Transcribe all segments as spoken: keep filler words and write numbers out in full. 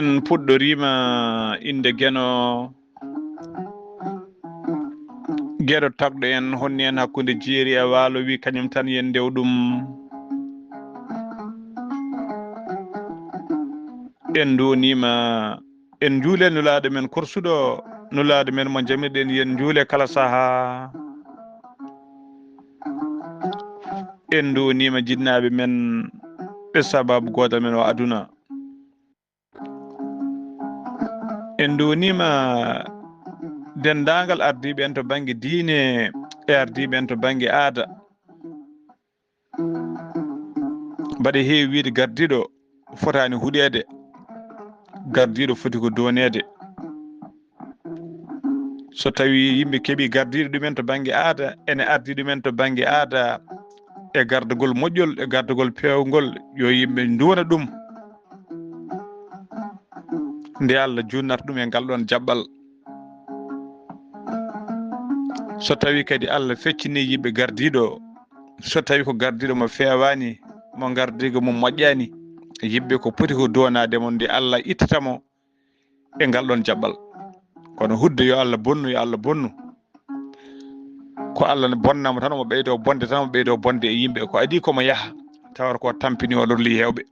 En puɗɗoriima innde Geno, Geɗo tagɗo en, honni en hakkunde Jeeri e Waalo, wi kañum tan yen ndew ɗum. En nduwniima, en njuule Nulaaɗo men korsuɗo, Nulaaɗo men mo njamirɗen, yen njuule kala sahaa. En nduwniima jinnaaɓe men, ɓe sababu goodal men o aduna. En nduwniima denndaangal ardiiɓe en to bannge diine e ardiiɓe en to bannge aada. Mbaɗa heewi wiyde gardiiɗo fotaani huɗeede, gardiiɗo foti ko dooneede. So tawii yimɓe keɓii gardiiɗo ɗumen to bannge aada, ene ardii ɗumen to bannge aada, e gardagol moƴƴol, e gardagol peewngol, yo yimɓe nduwana ɗum. Nde Allah junnata ɗum e ngal ɗoon jaɓɓal. So tawii kadi Allah feccini yimɓe gardiiɗo, so tawii ko gardiiɗo mo feewaani, mo ngardiiga mum moƴƴaani, yimɓe ko poti ko doonaade mo, nde Allah ittata mo e ngal ɗoon jaɓɓal. Kono hudde yo Allah bonnu, yo Allah bonnu. Ko Allah ne bonna mo tan, omo ɓeydoo bonde tan, omo ɓeydoo bonde e yimɓe. Ko adii ko mo yaha, tawata ko tampini o lorli heewɓe.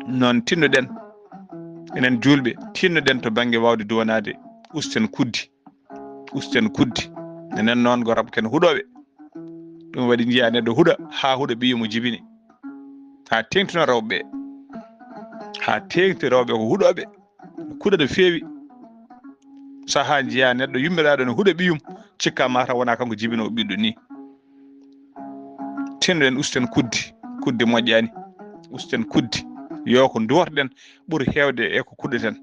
Noon tinnoɗen, enen juulɓe, tinnoɗen to bannge waawde duwanaade, usten kuddi, usten kuddi. Enen noon ko rab ken huɗooɓe. Ɗum waɗi njiyaa neɗɗo huɗa, haa huɗa ɓiyi mo jibini. Haa teeŋti noon rewɓe ɓe. Haa teeŋti rewɓe ko huɗooɓe. Kuɗa no feewi. Sahaa njiyaa neɗɗo yummiraaɗo no huɗa ɓiyum, cikka mata wona kanko jibinoowo ɓiɗɗo ni. Tinnoɗen usten kuddi, kuddi moƴƴaani. Usten kuddi. Yo ko nduwatoɗen ɓuri heewde e ko kuɗɗeten.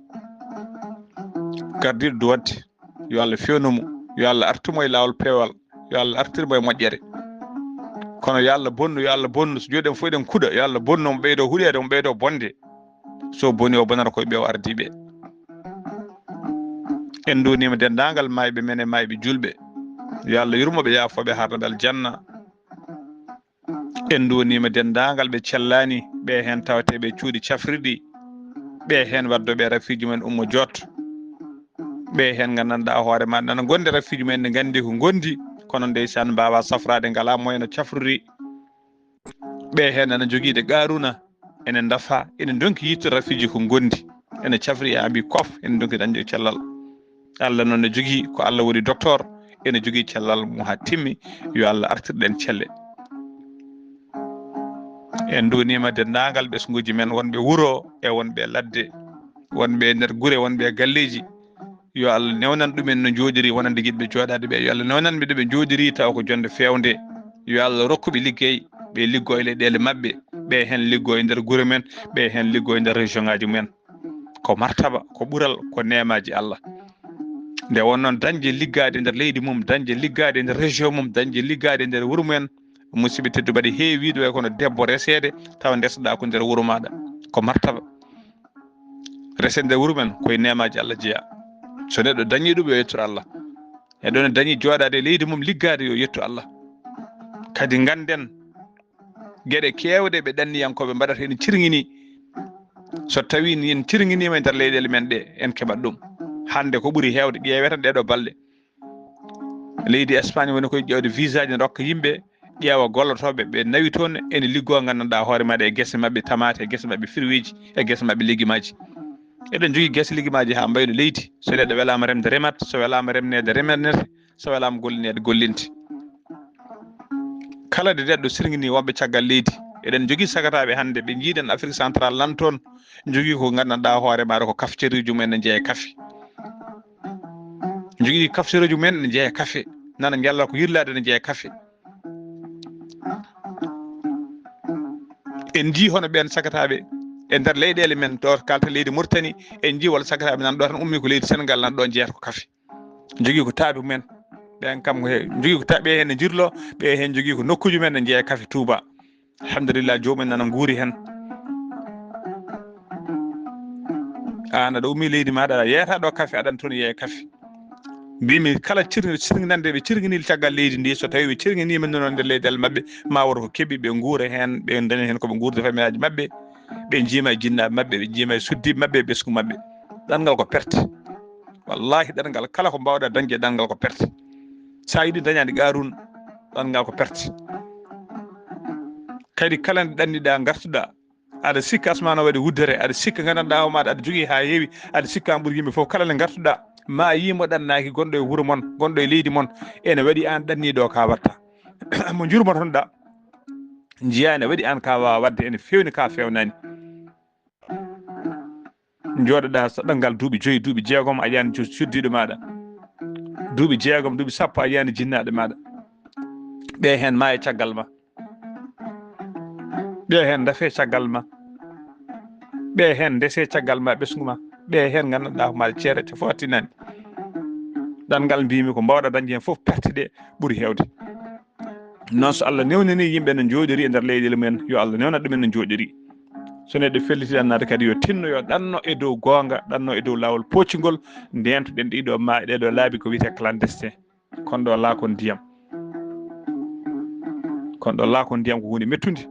Gardiiɗo duwatde, yo Allah feewnu mo, yo Allah artu mo e laawol peewal, yo Allah artir mo e moƴƴere. Kono yo Allah bonnu, yo Allah bonnu, so jooɗi en fof eɗen kuɗa, yo Allah bonnu, omo ɓeydoo huɗeede, omo ɓeydoo bonde. So boni o bonata koye ɓe o ardii ɓe. En nduwniima denndaangal maayɓe men e maayɓe juulɓe. Yo Allah yurmo ɓe, yaafo ɓe, harna ɓe aljanna. En nduwniima denndaangal ɓe cellaani, ɓe heen tawetee ɓe cuuɗi cafrirɗi, ɓe heen waddooɓe rafiiji mumen ummo joot, ɓe heen nganndanɗaa hoore ma nana ngondi rafiiji mumen ne nganndi ko ngondi, kono ndeysaan mbaawaa safraade, ngalaa moyen no cafriri. Ɓe heen nana jogiiɗe Qaaruuna, ene ndafa, ene ndonki yiɗde rafiiji ko ngondi, ene cafri haa mbi kof, ene ndonki dañde cellal. Allah noon ne jogii, ko Allah woni docteur, ene jogii cellal mum haa timmi, yo Allah artir ɗeen celle. En nduwniima denndaangal ɓesnguuji men wonɓe wuro e wonɓe ladde, wonɓe nder gure, wonɓe galleeji. Yo Allah newnan ɗumen no njooɗiri wonande yiɗɓe jooɗaade ɓe. Yo Allah newnan ɓe ɗo ɓe njooɗiri tawa ko jonde feewnde. Yo Allah rokku ɓe liggey, ɓe liggoo e leyɗeele maɓɓe, ɓe heen liggoo e nder gure men, ɓe heen liggoo e nder région ngaaji mumen. Ko martaba, ko ɓural, ko neemaaji Allah. Nde won noon dañde liggaade nder leydi mum, dañde liggaade nder région mum, dañde liggaade nder wuro mumen, musidɓe tedduɓe, aɗa heewi wiyde way kono debbo reseede, tawa ndesoɗaa ko nder wuro maaɗa. Ko martaba. Reseede nder wuro men, koye neemaaji Allah jeyaa. So neɗɗo dañii ɗum, yo yettu Allah. Neɗɗo ne dañii jooɗaade e leydi mum, liggaade, yo yettu Allah. Kadi ngannden, geɗe keewɗe ɓe ɗanniyankooɓe mbaɗata ene cirŋinii. So tawii ni en cirŋiniima e nder leyɗeele men ɗe, en keɓat ɗum. Hannde ko ɓuri heewde, ƴeewee tan ɗee ɗoo balɗe. Leydi Espagne woni koye ƴeewde visaaji, ne rokka yimɓe, ƴeewa gollotooɓe, ɓe nawi toon, ene liggoo, nganndanɗaa hoore maɗa e gese maɓɓe tamaate, e gese maɓɓe firweeji, e gese maɓɓe legimaaji. Eɗen njogii gese legimaaji haa mbayno leydi. So neɗɗo welaama remde, remat. So welaama remneede, remnete. So welaama gollineede, gollinte. Kala nde neɗɗo sirŋinii wonɓe caggal leydi, eɗen njogii sagataaɓe hannde, ɓe njiiɗen Afrique Central nan toon, njogii ko nganndanɗaa hoore maaɗa ko cafetière-uji mumen ne njeya kafe. Njogii cafetière-uji mumen ne njeya kafe, nana njalla ko yirlaade ne njeya kafe. En njii hono ɓeen sagataaɓe e nder leyɗeele men, ɗo kalta leydi Mauritanie, en njii walla sagataaɓe nan ɗo tan ummii ko leydi Sénégal, nan ɗo njeyata ko kafe. Njogii ko taaɓe mumen, ɓeen kam ko he-, njogii ko taaɓe heen ne njirloo, ɓe heen njogii ko nokkuuji men ne njeya kafe Touba. Alhamdulillah, joomum en nana nguuri heen. Aan aɗa ummii leydi maaɗa, aɗa yeeyata ɗo kafe, aɗa toon yeeya kafe. Mbimi kala cir-, cirŋinande ɓe cirŋinii caggal leydi ndi, so tawii ɓe cirŋiniima noon nder leyɗeele maɓɓe, ma wooto ko keɓi ɓe nguura heen, ɓe ndaña heen ko ɓe nguurdi famillaaji maɓɓe. Ɓe njiima e jinnaaɓe maɓɓe, ɓe njiima e suddiiɓe maɓɓe, e ɓesngu maɓɓe. Ɗanngal ko perte. Wallahi, ɗanngal kala ko mbaawɗaa dañde e ɗanngal ko perte. So a yiɗi dañaade Qaaruun, ɗanngal ko perte. Kadi kala nde ɗanniɗaa, ngartuɗaa, aɗa sikka asmaan o waɗi wuddere, aɗa sikka nganndanɗaa hoore maaɗa, aɗa jogii haa heewi, aɗa sikka aan ɓuri yimɓe fof. Kala nde ngartuɗaa, ma a yii mo ɗannaaki, gonɗo e wuro mon, gonɗo e leydi mon, ene waɗi aan ɗanniiɗo o ka watta. Mo njurmotonɗaa, njiyaa ene waɗi aan ka waawa waɗde, ene feewni ka feewnaani. Njooɗoɗaa so ɗanngal duuɓi joyi, duuɓi jeegom, a yiyaani jo-, suddiiɗo maaɗa. Duuɓi jeegom, duuɓi sappo, a yiyaani jinnaaɗo maaɗa. Ɓe heen maaya caggal ma. Ɓe heen ndafee caggal ma. Ɓe heen ndesee caggal ma, ɓesngu ma. Ɓe heen nganndanɗaa ko maaɗa ceere, te fottinani. Ɗanngal mbiymi ko mbaawɗaa dañde heen fof, perte ɗe ɓuri heewde. Noon, so Allah newnanii yimɓe no njooɗiri e nder leyɗeele mumen, yo Allah newnan ɗumen no njooɗiri. So neɗɗo felliti ɗannaade kadi, yo tinno, yo ɗanno e dow goonga, ɗanno e dow laawol pooccingol, ndeentoɗen ɗiɗo ma-, ɗeɗo laabi ko wiyetee clandestin. Kono ɗo laakon ndiyam. Kono ɗo laakon ndiyam ko huunde mettunde.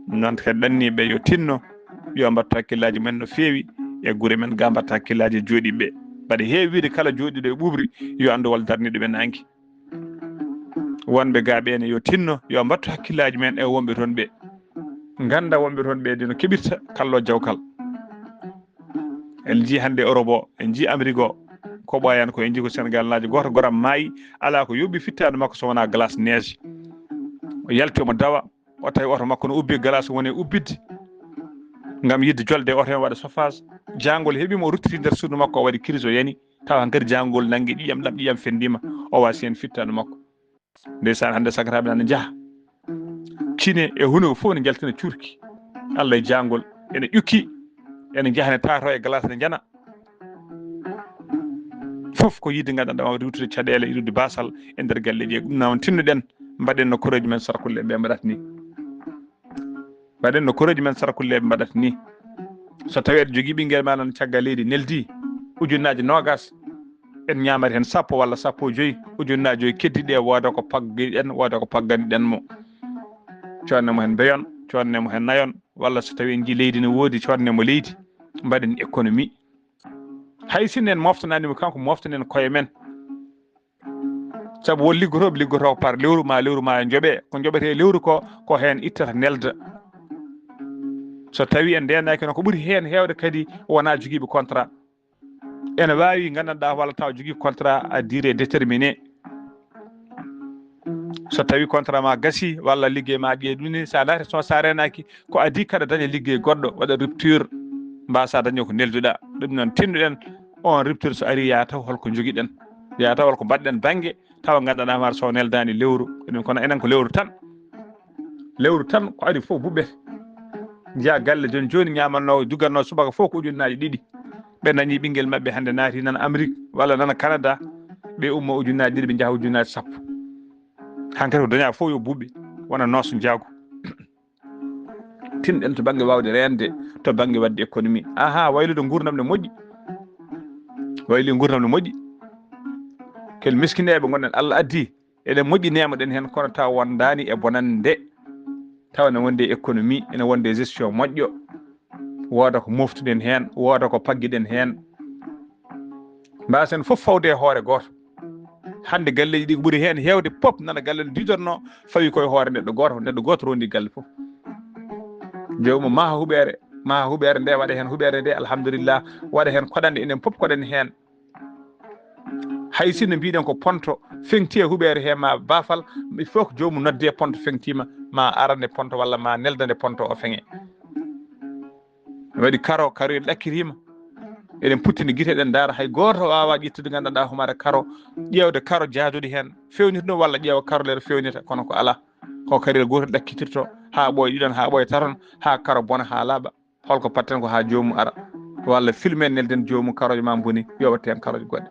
Noon kadi ɗanniiɓe yo tinno, yo mbattu hakkillaaji men no feewi e gure men ga, mbatta hakkillaaji e jooɗiiɓe. Mbaɗa heewi wiide kala jooɗiiɗo e ɓuuɓri yo anndu walla darniiɗo ɓe naange. Wonɓe ga ɓe ne yo tinno, yo mbattu hakkillaaji men e wonɓe toon ɓe. Ngannda wonɓe toon ɓe de no keɓirta kallo jawkal. En njii hannde Europe o, en njii Amérique o, ko ɓooyan ko en njii ko Sénégal naajo gooto goram maayi, alaa ko yoɓi fittaandu makko so wonaa glace neige. O yalti omo dawa, o tawi oto makko no ubbi, glace woni e ubbidde. Ngam yiɗde jolde e oto heen waɗa chauffage. Jaangol heɓi mo, o ruttiti nder suudu makko, o waɗi crise, o yani. Tawa hankadi jaangol nanngi ƴiiƴam ɗam, ƴiiƴam fenndiima, o waasi heen fittaandu makko. Ndeysaan, hannde sagataaɓe nana njaha. Kine e hunuko fof ne njaltina cuurki. Allah e jaangol ene ƴukki, ene njaha ne taato e glace ne njana. Fof ko yiɗde nganndanɗaa wawde ruttude caɗeele, ruttude baasal e nder galleeji. Ɗum noon tinnoɗen, mbaɗen no korooji men sarkulleeɓe ɓe mbaɗata ni. Mbaɗen no korooji men sarkulleeɓe mbaɗata ni. So tawii aɗa jogii ɓinngel ma nan caggal leydi, neldi ujunnaaje noogas, en ñaamata heen sappo walla sappo e joyi, ujunnaaje joyi keddiiɗe, wooda ko paggiɗen, wooda ko pagganiɗen mo. Coodne mo heen mbeyon, coodne mo heen nayon, walla so tawii en njii leydi ne woodi, coodne mo leydi, mbaɗen économie. Hay sinno en moftanaani mo, kanko moftanen koye men. Sabu won liggotooɓe liggotoo par lewru ma lewru ma njoɓe, ko njoɓetee lewru ko, ko heen ittata nelda. So tawii en ndeenaaki noon, ko ɓuri heen heewde kadi wonaa jogiiɓe contrat. Ene waawi nganndanɗaa walla tawa jogii contrat à durée déterminée. So tawii contrat ma gasi walla liggey ma ƴeeɗuni, so a naati so, so a reenaaki, ko adii kaɗa daña liggey goɗɗo, waɗa rupture, mbaasaa dañde ko nelduɗaa. Ɗum noon tinnoɗen on rupture so arii, yaa taw holko njogiɗen, yaa taw holko mbaɗɗen bannge, tawa nganndanɗaa hoore so neldaani lewru. Ɗum kono enen ko lewru tan. Lewru tan ko ari fof buɓɓete. Njiyaa galle jooni jooni ñaamannoowo, jugannoo subaka fof ko ujunnaaji ɗiɗi. Ɓe dañii ɓinngel maɓɓe hannde naati nana Amérique walla nana Canada, ɓe ummo ujunnaaji ɗiɗi, ɓe njaha ujunnaaji sappo. Hankadi ko dañaa fof yo buɓɓe, wona noos njaago. Tinɗen to bannge waawde reende, to bannge waɗde économie. Aha, waylude nguurndam ne moƴƴi. Wayli nguurndam ne moƴƴi. Kel miskineeɓe ngonɗen, Allah addi, eɗen moƴƴi neemoɗen heen, kono tawa wondaani e bonannde. Tawa ene wondi e économie, ene wondi e gestion moƴƴo. Wooda ko moftuɗen heen, wooda ko paggiɗen heen. Mbaasen fof fawde e hoore gooto. Hannde galleeji ɗi ko ɓuri heen heewde pop nana galle no diidornoo, fawi koye hoore neɗɗo gooto, neɗɗo gooto rondi galle fof. Joomum maha huɓeere, maha huɓeere nde, waɗa heen huɓeere nde, alhamdulillah, waɗa heen koɗanɗe, enen pop koɗen heen. Hay sinno mbiɗen ko ponto feŋti e huɓeere he ma baafal, il faut que joomum nodde ponto feŋtiima, ma arane ponto walla ma neldane ponto o feŋe. Mi waɗi karo, karoyel ɗakkitiima. Eɗen puttini gite, eɗen ndaara, hay gooto waawaa ƴettude nganndanɗaa homaare karo, ƴeewde karo jaaduɗo heen, feewnita ɗum walla ƴeewa karo lere feewnita, kono ko alaa. Ko kariyel gootel ɗakkitirto, haa ɓooya ɗiɗon, haa ɓooya taton, haa karo bona, haa laaɓa. Holko patten ko haa joomum ara? Walla filmen, nelden joomum, karooje ma mboni, yoɓat heen karooje goɗɗe.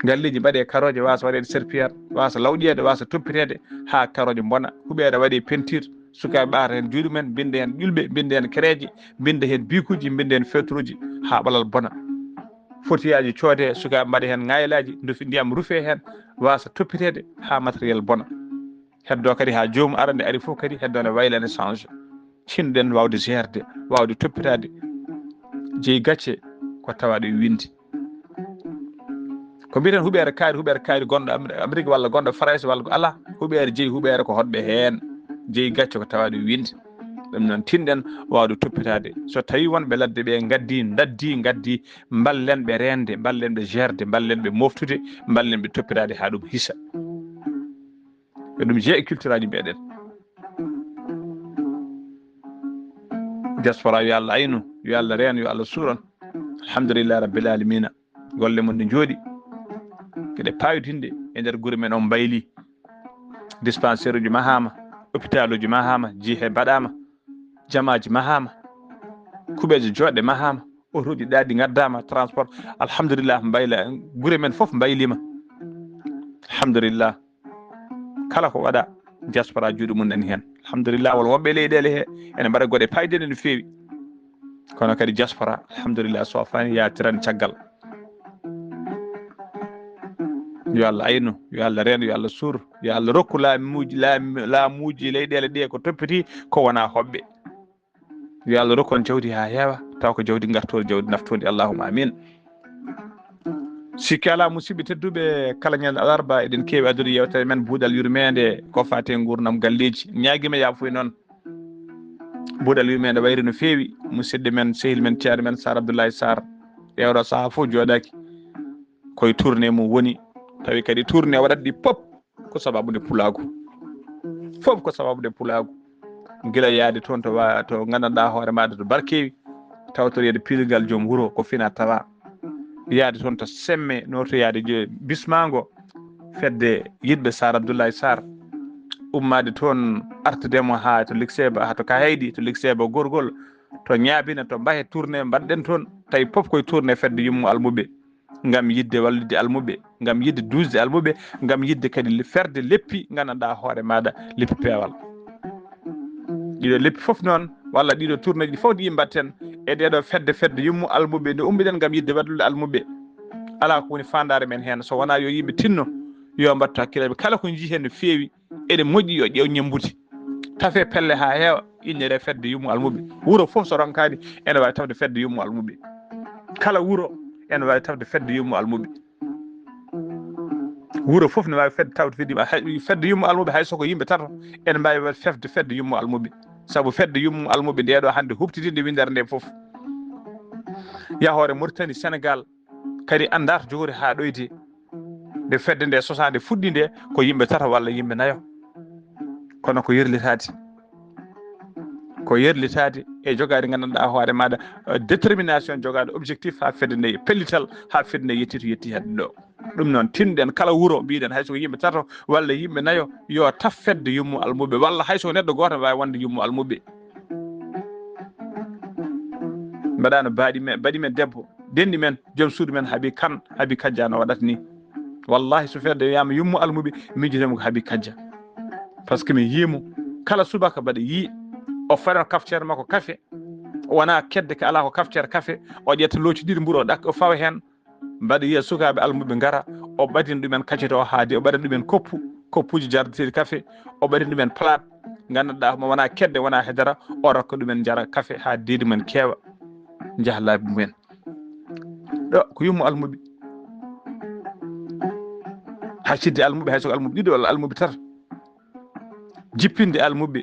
Galleeji mbaɗe karooje, waasa waɗeede serpillère, waasa lawƴeede, waasa toppiteede, haa karooje mbona. Huɓeere waɗe peinture, sukaaɓe ɓaata heen juuɗe mumen, mbinnda heen ƴulɓe, mbinnda heen kereeje, mbinnda heen bikuuji, mbinnda heen feutre uji, haa ɓalal bona. Fotiyaaji coode, sukaaɓe mbaɗa heen ŋaylaaji, ndufi ndiyam, rufe heen, waasa toppiteede haa matériel bona. Heddo kadi haa joomum ara, nde ari fof kadi heddo ne wayla, ne change. Tinɗen waawde gérde, waawde toppitaade. Jeyi gacce ko tawaaɗo e winde. Ko mbiiten huɓeere kaari, huɓeere kaari gonɗo Ameri-, Amérique walla gonɗo France walla ko alaa. Huɓeere jeyi huɓeere ko hoɗɓe heen. Jeyi gacce ko tawaaɗo e winde. Ɗum noon tinɗen waawde toppitaade. So tawii wonɓe ladde ɓe ngaddi, ndaddi, ngaddi, mballen ɓe reende, mballen ɓe gérde, mballen ɓe moftude, mballen ɓe toppitaade haa ɗum hisa. Ko ɗum jeyi e culture aji meɗen. Diaspora yo Allah aynu, yo Allah reen, yo Allah suur on. Alhamdulillah rabbil alamina. Golle mon ɗe njooɗi. Keɗe payodinde e nder gure men on mbayli. Dispensaire uji mahama, hôpital uji mahama, jihe mbaɗama, jamaaji mahama, kuɓeje joɗɗe mahama, otoji ɗaɗi ngaddama, transport. Alhamdulillah, mbayla, gure men fof mbaylima. Alhamdulillah. Kala ko waɗa, diaspora juuɗe mum nani heen. Alhamdulillah, wala wonɓe e leyɗeele he, ene mbaɗa goɗe payɗe no feewi. Kono kadi diaspora, alhamdulillah, so faani yaatiran caggal. Yo Allah aynu, yo Allah reeno, yo Allah suur, yo Allah rokku laamuuji, laam-, laamuuji leyɗeele ɗe ko toppiti ko wona hoɓɓe. Yo Allah rokku on jawdi haa heewa, taw ko jawdi ngartoondi, jawdi naftoondi. Allahumma amin. Sikki alaa, musidɓe tedduɓe, kala ñande alarba eɗen keewi addude yewtere men buuɗal yurmeende ko faati e nguurndam galleeji. Ñaagiima yaafuya noon. Buuɗal yurmeende wayri no feewi. Musidɗo men, sehil men, ceerno men Sar Abdoulaye Sarr, e oɗo sahaa fof jooɗaaki. Koye tournée mum woni. Tawi kadi tournée waɗat ɗi pop ko sababu nde pulaagu. Fof ko sababu nde pulaagu. Gila yaade toon to wa-, to nganndanɗaa hoore maaɗa to Barkeewi, tawtoreede piilgal joom wuro ko fina tawa. Yaade toon to Semme, nootoyaade jo-, bismaango fedde yiɗɓe Sar Abdoulaye Sarr. Ummaade toon artude mo haa to Likseeba, haa to Kahaydi, to Likseeba Gorgol, to Ñaabina, to Mbahe tournée mbaɗɗen toon. Tawi pop koye tournée fedde yummo almuɓe. Ngam yiɗde wallude almuɓe, ngam yiɗde duusde almuɓe, ngam yiɗde kadi ferde leppi nganndanɗaa hoore maaɗa, leppi peewal. Ɗiɗo leppi fof noon, walla ɗiɗo tournée ji fof ɗi mbaɗten e ɗeɗo fedde, fedde yummo almuɓe nde ummiɗen ngam yiɗde wallude almuɓe. Alaa ko woni faandaare men heen, so wonaa yo yimɓe tinno, yo mbattu hakkillaji. Kala ko njii heen no feewi, ene moƴƴi yo ƴeew ñemmbude. Tafe pelle haa heewa, innere fedde yummo almuɓe. Wuro fof so ronkaani, ene waawi tawde fedde yummo almuɓe. Kala wuro ene waawi tawde fedde yummo almuɓe. Wuro fof ne waawi fedde tawde fedde yummo, hay, fedde yummo almuɓe, hay so ko yimɓe tato, ene mbaawi waɗde fefde fedde yummo almuɓe. Sabu fedde yummo almuɓe nde ɗo hannde huɓtidinde winndere nde fof. Yahoore Mauritanie, Sénégal, kadi anndaa to jogori haa ɗoyde. Nde fedde nde sosaande fuɗɗi nde, ko yimɓe tato walla yimɓe nayo. Kono ko yerlitaade. Ko yerlitaade e jogaade nganndanɗaa hoore maaɗa, eh, détermination, jogaade objectif haa fedde nde, pellital haa fedde nde yetti to yetti hannde ɗo. Ɗum noon, tinɗen kala wuro, mbiɗen hay so ko yimɓe tato walla yimɓe nayo, yo taf fedde yummo almuɓe, walla hay so ko neɗɗo gooto ne waawi wonde yummo almuɓe. Mbaɗano baaɗi men, baɗi men debbo, denɗi men, joom suudu men Habi Kan, Habi Kajja no waɗata ni. Wallahi, so fedde wiyama yummo almuɓe, miijotemi ko Habi Kajja. Par ce que mi yiimo, kala subaka mbaɗa yii, o faɗan kaftere makko kafe, wona kedde ka alaa ko kaftere kafe, o ƴetta looci ɗiɗi mburu o ɗakka, o fawa heen, mbaɗa yiya sukaaɓe almuɓe ngara, o ɓadina ɗumen kaccete o haa de, o ɓadana ɗumen koppu, koppuuji jardeteeɗi kafe, o ɓadina ɗumen palaat, nganndanɗaa mo wona kedde, wona hedara, o rokka ɗumen njara kafe haa deedi mumen keewa, njaha laabi mumen. Ɗo ko yummo almuɓe. Haccidde almuɓe, hay so ko almuɓe ɗiɗo walla almuɓe tato. Jippinde almuɓe.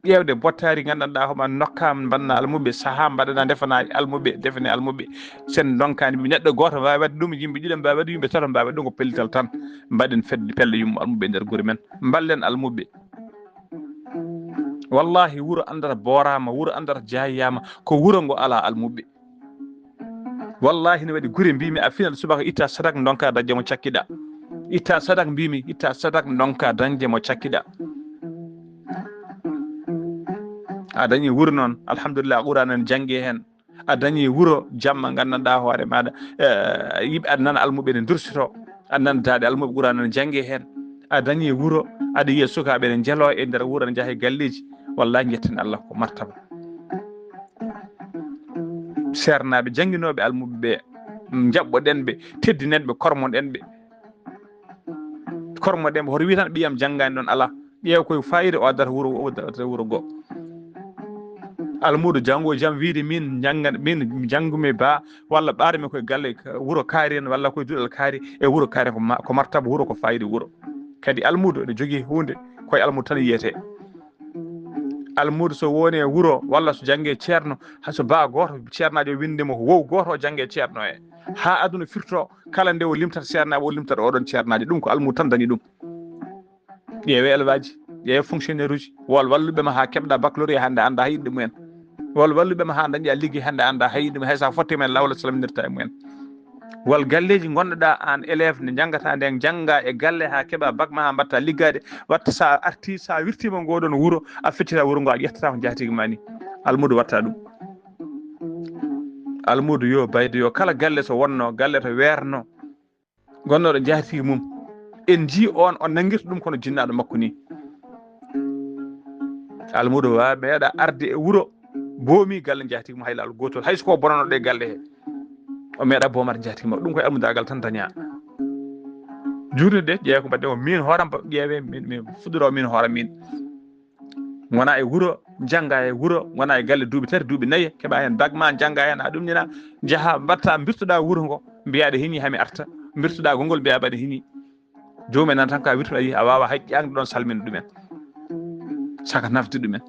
Ƴeewde bottaari nganndanɗaa hooma nokkaama mbanna almuɓe, sahaa mbaɗana ndefana almuɓe, defane almuɓe. Sen ndonkaani ɓe neɗɗo gooto waawi waɗde ɗum, yimɓe ɗiɗo mbaawi waɗde, yimɓe tato mbaawi waɗde ɗum, ko pellital tan. Mbaɗen fedde pelle yummo almuɓe e nder gure men. Mballen almuɓe. Wallahi, wuro anndata booraama, wuro anndata jaayaama, ko wuro ngo alaa almuɓe. Wallahi, ne waɗi gure mbimi a finat subaka itta sadak ndonka dañde mo cakkiɗa. Itta sadak mbimi, itta sadak ndonka dañde mo cakkiɗa. A dañi wuro noon, alhamdulillah, Qur'an en jannge heen. A dañi wuro jamma nganndanɗaa hoore maaɗa, eh, yimɓe aɗa nana almuɓe ne dursito, aɗa nana daaɗe almuɓe Qur'an en jannge heen. A dañi wuro, aɗa yiya sukaaɓe ne njelo e nder wuro, ne njaha e galleeji. Wallahi, njetten Allah ko martaba. Seernaaɓe jannginooɓe almuɓe ɓe, njaɓɓoɗen ɓe, teddinen ɓe, kormoɗen ɓe. Kormoɗen ɓe, hoto wii tan ɓiyam janngaani ɗoon, alaa. Ƴeew koye fayida o addata wuro, o addata wuro goo. Almuudo janngo jam wiide min jannga, min janngumi ba, walla ɓaarmi koye galle, wuro kaari en, walla koye duɗal kaari, e wuro kaari ko ma-, ko martaba wuro, ko fayida wuro. Kadi almuudo ene jogii huunde, koye almuudo tan yiyetee. Almuudo so woni e wuro, walla so jannge ceerno, hay so ba gooto ceernaajo winndi mo, ko wow gooto o jannge ceerno e. Haa aduna firto, kala nde o limtata ceernaaɓe, o limtata oɗon ceernaajo. Ɗum ko almuudo tan dañi ɗum. Ƴeewe elwaaji, ƴeewe fonctionnaire uji, wol walluɓe ma haa keɓɗa baccalauréat hannde annda hay innde mumen. Wol walluɓe ma haa dañɗa liggey hannde annda hay innde mumen, hay sa fotti men lawol salminirta e mumen. Wol galleeji ngonɗoɗa aan élève nde janngata nden, jannga e galle haa keɓa bac ma haa mbatta liggaade, watta sa arti, sa wirtima ngoɗon wuro, a feccita wuro ngo, a ƴettata ko jaatigi ma ni. Almuudo watta ɗum. Almuudo yo baydo, yo kala galle so wonno, galle to weerno, gonnoɗo jaatigi mum, en jii on, o nanngirta ɗum kono jinnaaɗo makko ni. Almuudo waawa meeɗa arde e wuro, boomi galle jaatigi mum hay laawol gootol, hay so ko bonanoɗo e galle he. O meeɗa boomar jaatigi makko, ɗum koye almudaagal tan daña. Juulde de, ƴeewa ko mbaɗde o, min hooram ba-, ƴeewe, min, min fuɗɗoro min hooram min. Ngona e wuro, jannga e wuro, ngona e galle duuɓi tati, duuɓi nayi, keɓa heen bac ma, jannga heen, a ɗumnina, njaha, mbatta, mbirtoɗa wuro ngo, mbiya aɗa hiñi, hami arta, mbirtoɗa konngol, mbiya aɗa hiñi. Joomum en nan tan ka wirtuɗa, yi a waawa hay ƴaŋde ɗon salmina ɗumen, saka nafde ɗumen.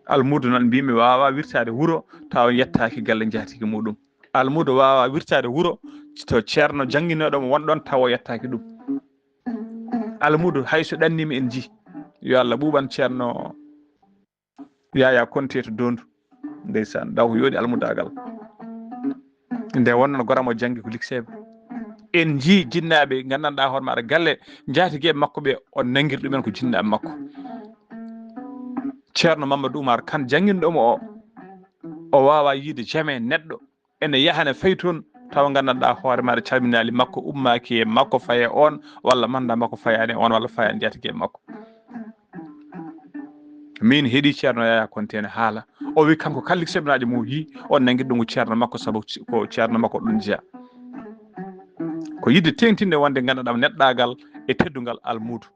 Almuudo noon mbimi waawa wirtaade wuro tawa yettaaki galle njaatigi muɗum. Almuudo waawa wirtaade wuro to ceerno jannginooɗo mo won ɗon tawa yettaaki ɗum. Almuudo hay so ɗannima en ji. Yo Allah ɓuuɓan ceerno Yaya Konte to Dondu. Ndeysaan, daw ko yooɗi almudaagal. Nde wonno goramo janngi ko likseeɓe. En ji jinnaaɓe nganndanɗaa hoore maɗa galle njaatigeeɓe makko ɓe, o nanngir ɗumen ko jinnaaɓe makko. Ceerno Mamadou Oumar Kane jannginɗo mo o, o waawa yiide jamais neɗɗo ene yaha ne fayi toon, tawa nganndanɗaa hoore maɗa calminaali makko, ummaaki e makko, faye on, walla manda makko fayaani on, walla fayaani jaatigi e makko. Min heɗi ceerno Yaya Konte ne haala. O wi kanko kala likseɓnaajo mo yi, on nangi ɗum ko ceerno makko, sabu ko ceerno makko ɗum jeya. Ko yidde teŋtinde wonde nganndanɗaa neɗɗaagal e teddungal almuudo.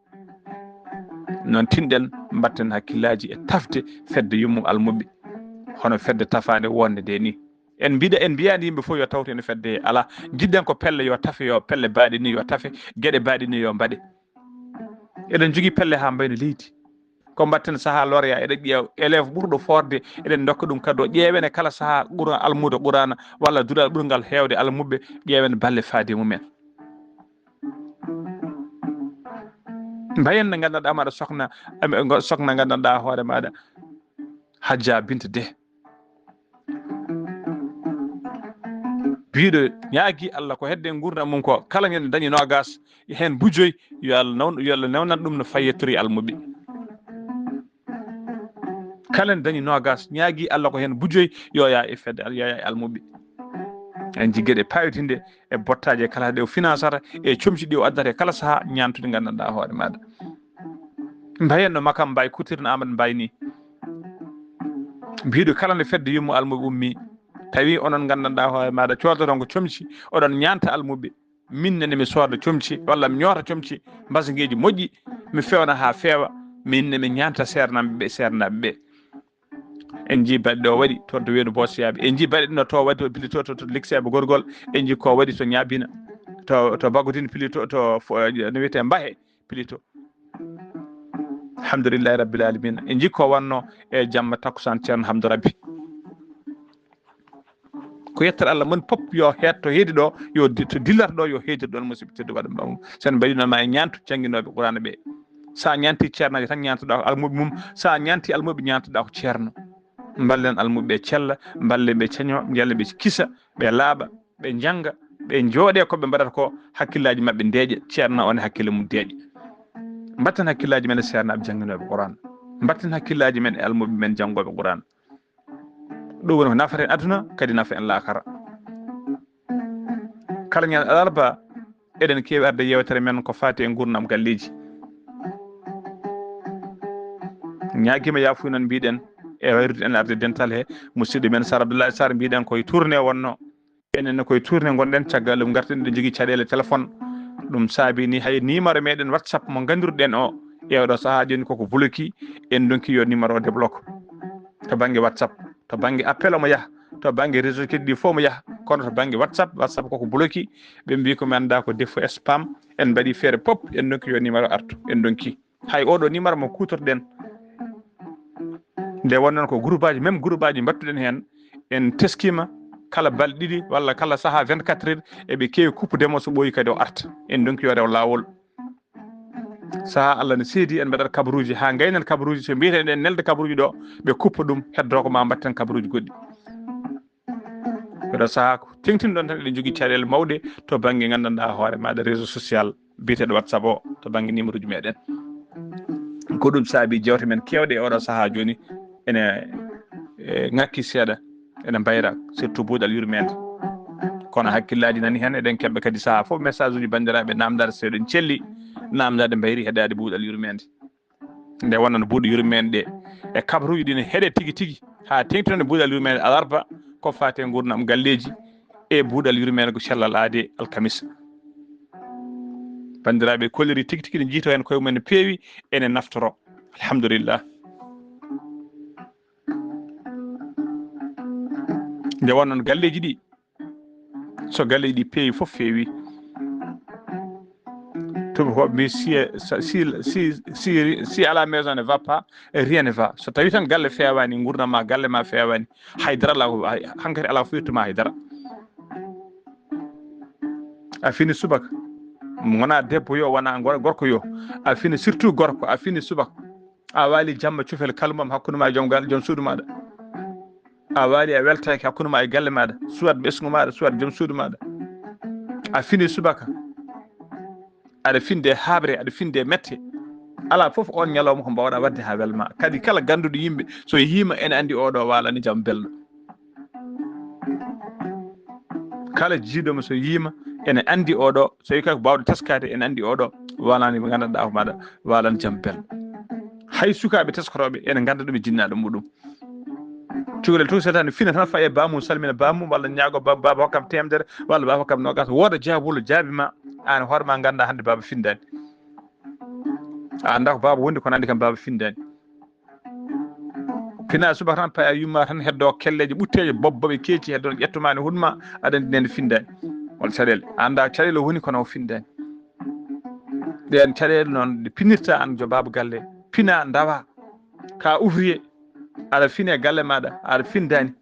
Noon tinɗen, mbatten hakkillaaji e tafde fedde yummum almuɓɓe, hono fedde tafaande wonde nde ni. En mbiɗa, en mbiyaani yimɓe fof yo tawtu ene fedde he, alaa. Njiɗɗen ko pelle yo tafe, yo pelle baaɗe ni yo tafe, geɗe baaɗe ni yo mbaɗe. Eɗen njogii pelle haa mbayno leydi. Ko mbaɗten sahaa lorya, eɗen ƴeewa élève ɓurɗo forde, eɗen ndokka ɗum kadi o ƴeewen e kala sahaa Qura-, almuudo Qurana walla duɗal ɓurngal heewde almuɓɓe, ƴeewen balle faade mumen. Mbayen nde nganndanɗaa maɗa sokna, am-, ngo-, sokna nganndanɗaa hoore maɗa Hajja Binta De. Biiɗo ñaagi Allah ko hedde nguurndam mum ko, kala ngel dañi noogas, heen bujoy, yo Allah nawn-, yo Allah newnan ɗum no fayi yettori almuɓɓe. Kala en dañi noogas, ñaagi Allah ko heen bujoy, yo yaa e fedde, yo yaa e almuɓɓe. En ji geɗe pawitinde e bottaaji e kala ɗe o finansata, e comci ɗi o addata e kala sahaa, ñaantude nganndanɗaa hoore maɗa. Mbayen no Makam Mbaye, kutirno Amadou Mbaye ni. Mbiɗo kala nde fedde yummo almuɓɓe ummi, tawi onon nganndanɗaa hoore maɗa, coodoton ko comci, oɗon ñaanta almuɓɓe. Min nene mi sooda comci, walla mi ñoota comci, mbasageeji moƴƴi, mi fewna haa feewa, min ne mi ñaanta seernaaɓe ɓe, seernaaɓe ɓe. En njii baɗe ɗo waɗi toon to Weedu Boosiyaaɓe. En njii baɗe ɗo to waɗi to Pilito, to, to Likseeɓe Gorgol. En njii ko waɗi to Ñaabina, to, to Bagodin Pilito, to fo-, no wiyetee Mbahe Pilito. Alhamdulillahi Rabbil Alamina. En njii ko wanno e jamma takkusaan Ceerno Hamdu Rabbi. Ko yettere Allah, mon pop yo heed to heedi ɗo, yo di-, to dillata ɗo, yo heedir ɗon, musidɓe tedduɓe, waɗa mbawmu. Sen mbaɗino ma e ñaantu jannginooɓe Qur'aana ɓe. Sa ñaanti ceernaajo tan ñaantuɗaa ko almuɓɓe mum, sa ñaanti almuɓɓe ñaantuɗaa ko ceerno. Mballen almuɓɓe ɓe cella, mballen ɓe ceño, mballen ɓe kisa, ɓe laaɓa, ɓe njannga, ɓe njooɗe ko ɓe mbaɗata ko, hakkillaaji maɓɓe ndeeƴa, ceerno on e hakkille mum deeƴa. Mbatten hakkillaaji men e seernaaɓe jannginooɓe Qur'aana. Mbatten hakkillaaji men e almuɓɓe men janngooɓe Qur'aana. Ɗum woni ko nafata en aduna, kadi nafa en laakara. Kala ñande alarba, eɗen keewi arde yewtere men ko faati e nguurndam galleeji. Ñaagiima yaafuya noon mbiɗen, e wayrude en arde dental he musidɗo men Sar Abdoulaye Sarr, mbiɗen koye tournée wonno. Enen ne koye tournée ngonɗen, caggal ɗum ngarten, eɗen njogii caɗeele téléphone. Ɗum saabi ni hay numéro meɗen WhatsApp mo nganndirɗen o, e oɗo sahaa jooni koko bloqué, en ndonki yo numéro o débloque. to bannge WhatsApp, to bannge appel omo yaha, to bannge réseau kadi ɗi fof omo yaha, kono to bannge WhatsApp, WhatsApp koko bloqué, ɓe mbi ko mi annda ko défaut spam, en mbaɗi feere pop, en nokki yo numéro artu, en donki. Hay oɗo numéro mo kutorɗen, nde wonnon ko groupe aji, même groupe aji mbattuɗen heen, en teskima kala balɗe ɗiɗi walla kala saha vingt-quatre heures, eɓe keewi kuppudemo, so ɓooyi kadi o arta, en donki yo rew laawol. Saha Allah ne seedi, en mbaɗat kabaruuji haa ngaynen kabaruuji, so mbiyeten eɗen nelda kabaruuji ɗo, ɓe kuppa ɗum, heddo ko ma mbatten kabaruuji goɗɗi. Oɗo saha ko teŋtinɗon tan, eɗen jogii caɗeele mawɗe to bannge nganndanɗaa hoore maaɗa réseau social biyeteeɗo WhatsApp o, to bannge numéro ji meɗen. Ko ɗum saabi jewte men keewɗe e oɗo saha jooni ene, e, ŋakki seeɗa, ene mbayra, surtout buuɗal yurmeende. Kono hakkillaaji nani heen, eɗen keɓa kadi saha fof message uji banndiraaɓe, namdaade so eɗen celli, namdaade mbayri heɗaade buuɗal yurmeende. Nde wonno no buuɗe yurmeende ɗe e kabaruuji ɗi ne heɗe tigi tigi, haa teŋtinande buuɗal yurmeende alarba, ko faati e nguurndam galleeji e buuɗal yurmeende ko cellal aade alkamisa. Banndiraaɓe, kolliri tigi tigi ne njiytoo heen koye mum en no peewi, ene naftoro. Alhamdulillah. Nde wonno no galleeji ɗi, so galleeji ɗi peewi, fof feewi. Tubakoɓe mbi, si, si, si, si, si à la maison ne va pas, rien ne va. So tawi tan galle feewaani, nguurndam ma galle ma feewaani, haydara alaa ko, hay, hankadi alaa ko firtuma haydara. A fini subaka, wona debbo yo, wona gor-, gorko yo, a fini surtout gorko, a fini subaka, a waali jamma cufel kalmam hakkunde ma e joom galle, joom suudu maɗa. A waali a weltaaki hakkunde ma e galle maɗa, soit ɓesngu maɗa, soit joom suudu maɗa. A fini subaka, aɗa finde haaɓre, aɗa finde mette. Alaa fof on ñalawma ko mbawɗa waɗde haa welma. Kadi kala gannduɗo yimɓe, so yiima ene anndi oɗo waalani jam belɗo. Kala jiidomo so yiima ene anndi oɗo, so yi kay ko bawɗo teskaade ene anndi oɗo waalani mo nganndanɗaa ko maɗa waalani jam belɗo. Hay sukaaɓe teskotooɓe ene ngannda ɗum e jinnaaɗo muɗum. Cukalel tun so tan fina tan faye bamum, salmina bamum, walla ñaago ba-, baaba hokkam temedere, walla baaba hokkam nogas. Wooda jaabolo jaabi ma, an hoore ma ngannda hannde baaba findani. A annda ko baaba wondi, kono anndi kam baaba findani. Pina subaka tan paya yumma tan heddo kelleje ɓutteje bob boɓe keeci heddo ƴettuma ne hunma, aɗa anndi nende findani. Won caɗeele. A annda caɗeele woni kono o findani. Ɗen caɗeele noon ɗe pinirta an jo baaba galle. Pina ndawa. Ka ouvrier. Aɗa fine galle maɗa, aɗa findani.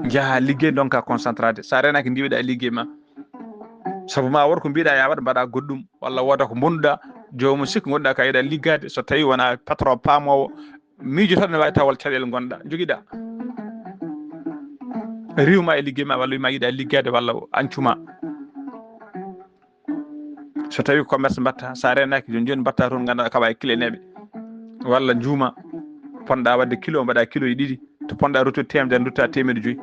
Njaha liggey, donka concentrade. Sa renaki ndiwiɗa e liggey ma. Sabu ma wor ko mbiɗa ya waɗ, mbaɗa goɗɗum. Walla wooda ko mbonduɗa, joomum sikki ngonɗa ka yiɗa liggade. So tawi wona patron paamowo, miijotoɗo ne wawi tawal caɗeele ngonɗa, jogiɗa. Riwma e liggey ma, walla wima yiɗa liggade, walla ancuma. So tawi commerce mbatta, sa renaki joni joni mbatta toon, ganduɗa kaɓa e kileneɓe. Walla njuuma, ponɗa wadde kilo, mbaɗa kilo e ɗiɗi. To ponɗa ruttude temedere, dutta temeɗe joyyi.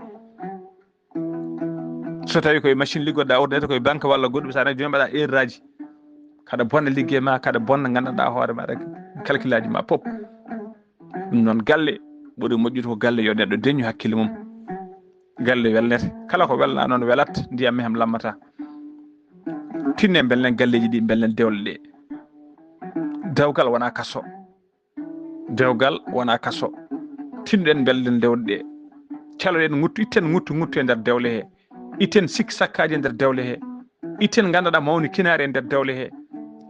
So tawi koye machine liggoɗa, ordinateur, koye banque walla goɗɗum, sa renaki joni mbaɗa erreur aji. Kaɗa bonna liggey ma, kaɗa bonna gandanɗa hoore ma, rek calcul aji ma pop. Ɗum noon galle ɓuri moƴƴude ko galle yo neɗɗo deñu hakkille mum. Galle welnete. Kala ko welna noon welat, ndiyam meham lammata. Tinne mbelnen galleji ɗi, mbelnen dewle ɗe. Dewgal wona kaso. Dewgal wona kaso. Tinɗen mbelnen dewle ɗe. Caloɗen nguttu, itten nguttu, nguttu e nder dewle he. Itten sikki sakkaji e nder dewle he. Itten gandanɗa mawni kinaari e nder dewle he.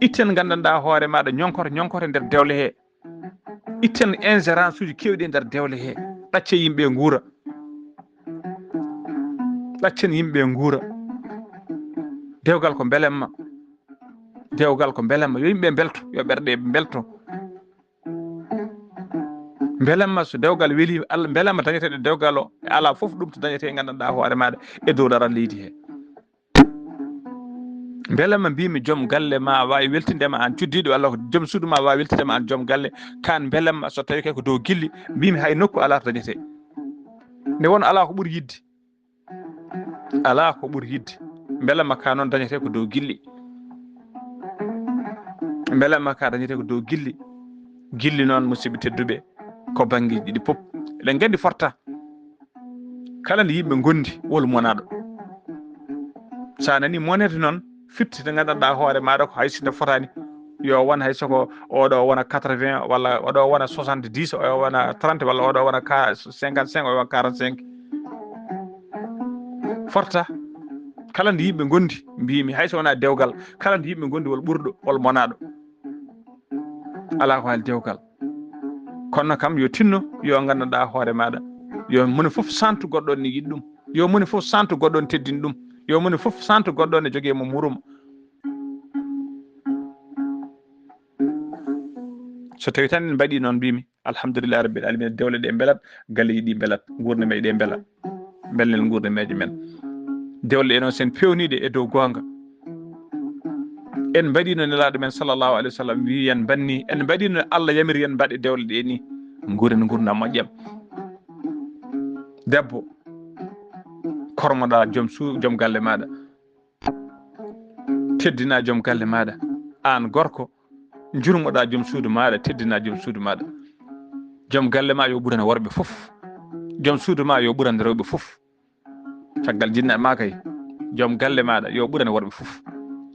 Itten gandanɗa hoore maɗa ñonkoto, ñonkoto e nder dewle he. Itten ingérence uji kewɗi e nder dewle he. Ɗacce yimɓe nguura. Ɗaccen yimɓe nguura. Dewgal ko mbelemma. Dewgal ko mbelemma. Yo yimɓe mbelto, yo ɓerɗe mbelto. Mbelemma so dewgal weli, Allah, mbelemma dañete ɗo dewgal o. E ala fof ɗum to dañete e gandanɗa hoore maɗa e dow laral leydi he. Mbelamma mbimi joom galle ma wawi weltindema an cuddiɗo, Allah ko joom suudu ma wawi weltindema an joom galle. Kan mbelamma so tawi kay ko dow gilli, mbimi hay nokku ala to dañete. Nde won ala ko ɓuri yidde. Ala ko ɓuri yidde. Mbelamma ka noon dañete ko dow gilli. Mbelamma ka dañete ko dow gilli. Gilli noon, musidɓe tedduɓe, ko banngeeji ɗiɗi pop. Eɗen nganndi forta. Kala nde yimɓe ngondi, wol monaɗo. Sa nani monede noon, fitte nde nganndanɗa hoore maɗa ko hay sinno fotani. Yo won hay soko oɗo wona quatre-vingts, walla oɗo wona soixante-dix, oɗo wona trente, walla oɗo wona ka-, cinquante-cinq, oɗo wona quarante-cinq. Forta. Kala nde yimɓe ngondi, mbimi, hay so wona dewgal, kala nde yimɓe ngondi, wol ɓurɗo, wol monaɗo. Ala ko haali dewgal. Kono kam, yo tinno, yo nganndanɗaa hoore maaɗa. Yo moni fof santu goɗɗo ne yiɗi ɗum. Yo moni fof santu goɗɗo ne teddini ɗum. Yo moni fof santu goɗɗo ne jogii mo murum. So tawi tan en mbaɗi noon, mbimi, alhamdulillahi rabbil alamin, dewle ɗe mbelat, galleeji ɗi mbelat, nguurndam e ɗe mbela, mbelnen nguurndam e men. Dewle ɗe noon, sen pewniɗe e dow goonga, en mbaɗino Nelaaɗo men sallallahu alaihi wasallam wi yen mbanni, en mbaɗino Allah yamiri yen mbaɗe dewle ɗe ni, nguuren nguurndam moƴƴam. Debbo, kormoɗa joom su-, joom galle maaɗa. Teddina joom galle maaɗa. Aan gorko, njurmoɗa joom suudu maaɗa, teddina joom suudu maaɗa. Joom galle ma yo ɓurane worɓe fof. Joom suudu ma yo ɓurane rewɓe fof. Caggal jinnaɓe ma kay, joom galle maaɗa yo ɓurane worɓe fof.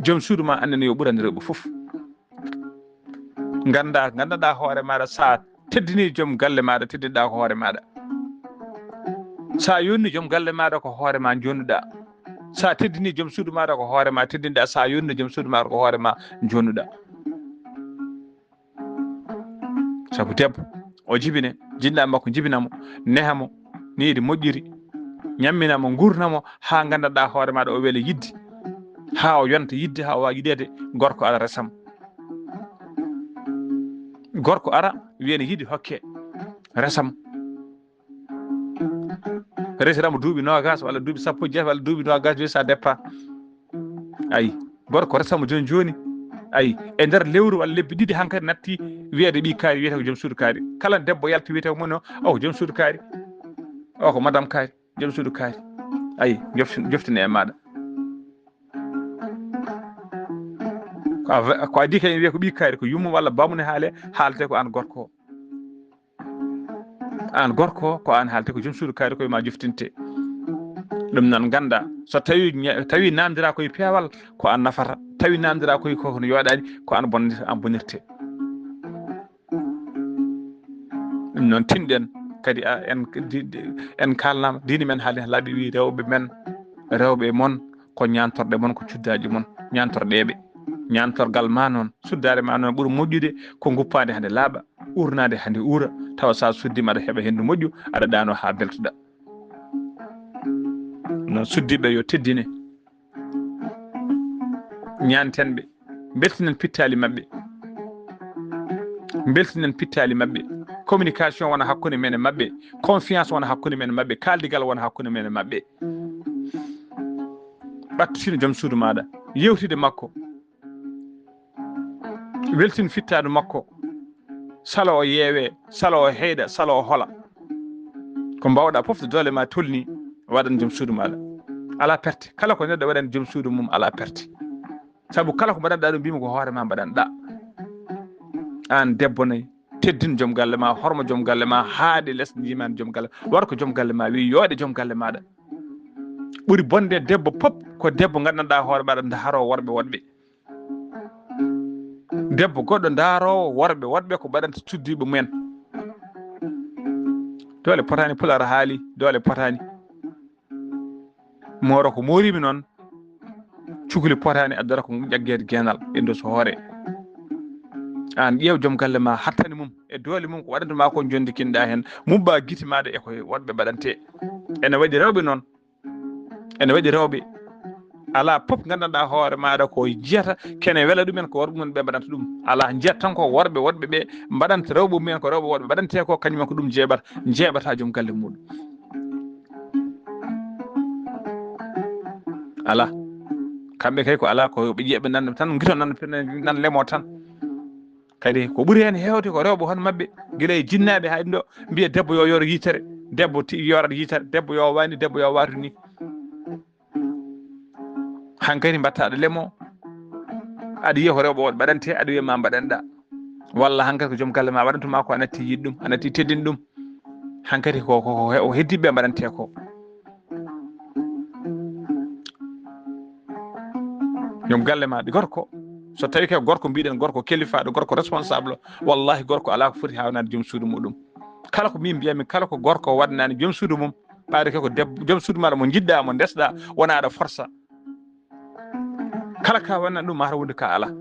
Joom suudu ma annene yo ɓurane rewɓe fof. Ngannda, nganndanɗaa hoore maaɗa, sa teddini joom galle maaɗa, teddinɗaa ko hoore maaɗa. Sa yonni joom galle maaɗa, ko hoore ma jonnuɗaa. Sa teddini joom suudu maaɗa, ko hoore ma teddinɗaa. Sa yonni joom suudu maaɗa, ko hoore ma jonnuɗaa. Sabu debbo, o jibine, jinnaɓe makko jibina mo, neha mo, ni ɗi moƴƴiri, ñammina mo, ngurna mo, haa nganndanɗaa hoore maaɗa o wela yidde, haa o yonta yidde, haa o waawi yiɗeede, gorko ara resam. Gorko ara, wiya ne yiɗi hokke, resam. Resiramo duuɓi noogas walla duuɓi sappo e jeetati walla duuɓi noogas, wi ça dépend. Ayi, gorko resamo jooni jooni. Ayi, e nder lewru walla lebbi ɗiɗi hankadi natti wiyeede ɓii kaari, wiyete ko joom suudu kaari. Kala debbo yalti wiyete ko moni o, o ko joom suudu kaari. O ko madame kaari, joom suudu kaari. Ayi, jofti-, joftine e maaɗa. Ko a, ko adii kay wiye ko ɓii kaari, ko yumma walla bamune haale, haalte ko aan gorko o. Aan gorko, ko aan haalte, ko joom suudu kaari, ko e ma joftinte. Ɗum noon ngannda, so tawi ña-, tawi namdira koye peewal, ko aan nafata. Tawi namdira koye ko no yooɗaani, ko aan bonir-, aan bonirte. Ɗum noon tinɗen kadi, a, en, di-, di-, en kaalnaama, diine men haali laaɓi wi rewɓe men, rewɓe mon, ko ñaantorɗe mon, ko cuddaaji mon, ñaantorɗeeɓe. Ñaantorgal ma noon, suddaare ma noon ɓuri moƴƴude ko nguppaade hande laaɓa, urnaade hande uura, tawa sa suddiima aɗa heɓa henndu moƴƴu, aɗa ɗaano haa beltoɗa. Noon suddiiɓe yo teddine. Ñaanten ɓe, mbeltinen pittaali maɓɓe. Mbeltinen pittaali maɓɓe. Communication wona hakkunde men e maɓɓe. Confiance wona hakkunde men e maɓɓe. Kaaldigal wona hakkunde men e maɓɓe. Ɓattu tino joom suudu maaɗa. Yewtide makko. Weltin fittaandu makko. Salo o yeewe, salo o heyɗa, salo o hola. Ko mbawɗa fof, so doole ma tolni, waɗan joom suudu maaɗa. Alaa perte. Kala ko neɗɗo waɗani joom suudu mum, alaa perte. Sabu kala ko mbaɗanɗa ɗum, mbimi ko hoore ma mbaɗanɗa. Aan debbo nay, teddin joom galle ma, hormo joom galle ma, haaɗe les njiman joom galle. War ko joom galle ma wi, yooɗe joom galle maaɗa. Ɓuri bonde e debbo pop ko debbo nganndanɗa hoore maaɗa, nda haro worɓe woɗɓe. Debbo goɗɗo ndaaroowo worɓe woɗɓe ko mbaɗanta suddiiɓe mumen. Doole potaani, Pulaar haali, doole potaani. Mooro ko moorimi noon, cukli potaani addata ko ƴaggeede geenal, ɓenndo so hoore. Aan ƴeew joom galle ma, hattani mum e doole mum, ko waɗanta ma ko, njondikinɗa heen, muɓɓa gite maaɗa e ko woɗɓe mbaɗante. Ene waɗi rewɓe noon. Ene waɗi rewɓe, alaa pop nganndanɗa hoore maaɗa ko jiyata, kene wela ɗumen, ko worɓe mum ɓe mbaɗanta ɗum. Alaa, njiyata tan ko worɓe woɗɓe ɓe mbaɗanta rewɓe mumen, ko rewɓe woɗɓe mbaɗante ko, kañum en ko ɗum jeeɓata, jeeɓata joom galle muɗum. Alaa. Kamɓe kay ko alaa, ko ɓe ƴeeɓe nan tan, ngito nan, nan lemo tan. Kadi ko ɓuri heen heewde ko rewɓe hono maɓɓe, gila e jinnaaɓe haa ɗum ɗo, mbiya debbo yo yoor yitere, debbo ti-, yoorat yitere, debbo yo waani, debbo yo waatu ni. Hankadi mbatta aɗa lemo, aɗa yiya ko rewɓe woɗɓe mbaɗante, aɗa wiya ma mbaɗanɗa. Walla hankadi ko joom galle ma waɗantuma ko, a natti yiɗ ɗum, a natti teddin ɗum. Hankadi ko, ko, ko he-, o heddiɓe mbaɗante ko. Joom galle ma, ɗi gorko, So tawi kay gorko mbiɗen, gorko kelifaaɗo, gorko responsable, wallahi gorko alaa ko foti haawnaade joom suudu muɗum. Kala ko min mbiyami, kala ko gorko waɗnaani joom suudu mum, ɓaade kay ko debbo, joom suudu maɗa mo njiɗɗa, mo ndesɗa, wona aɗa forsa. Kala ka waɗnaani ɗum, mataw wondi ka alaa.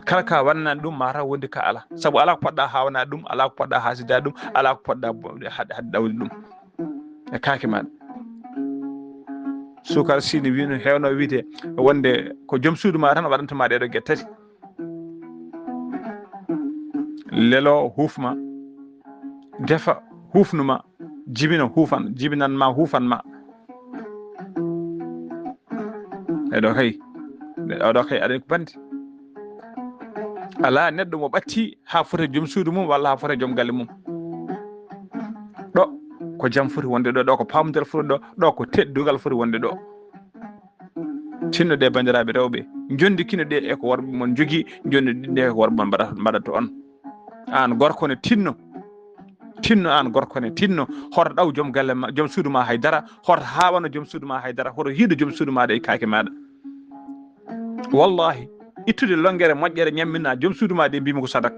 Kala ka waɗnaani ɗum, mataw wondi ka alaa. Sabu alaa ko poɗɗa haawnaade ɗum, alaa ko poɗɗa haasida ɗum, alaa ko poɗɗa bo-, haɗ-, haɗ ɗawde ɗum. E kaake maɗa. Sukar sini wino, hewno wiide wonde ko joom suudu ma tan waɗanta ma ɗeɗo geɗe tati. Lelo huufma, defa huufnuma, jibina huufan, jibinan ma, huufan ma. Eɗo kay, oɗo kay aɗa ko bandi. Alaa neɗɗo mo ɓatti haa fota joom suudu mum walla haa fota joom galle mum. Ɗo ko jam foti wonde ɗo, ɗo ko pamdal foti ɗo, ɗo ko teddungal foti wonde ɗo. Tinno ɗe, banndiraaɓe rewɓe, njonndi kino ɗe e ko worɓe mon njogii, njonndi ɗe e ko worɓe mon mbaɗa-, mbaɗata on. Aan gorko ne, tinno. Tinno aan gorko ne, tinno. Hoto ɗaw joom galle ma, joom suudu ma hay dara, hoto haawana joom suudu ma hay dara, hoto hiiɗo joom suudu maɗa e kaake maɗa. Wallahi, ittude longere moƴƴere ñammina joom suudu ma de, mbimi ko sadak.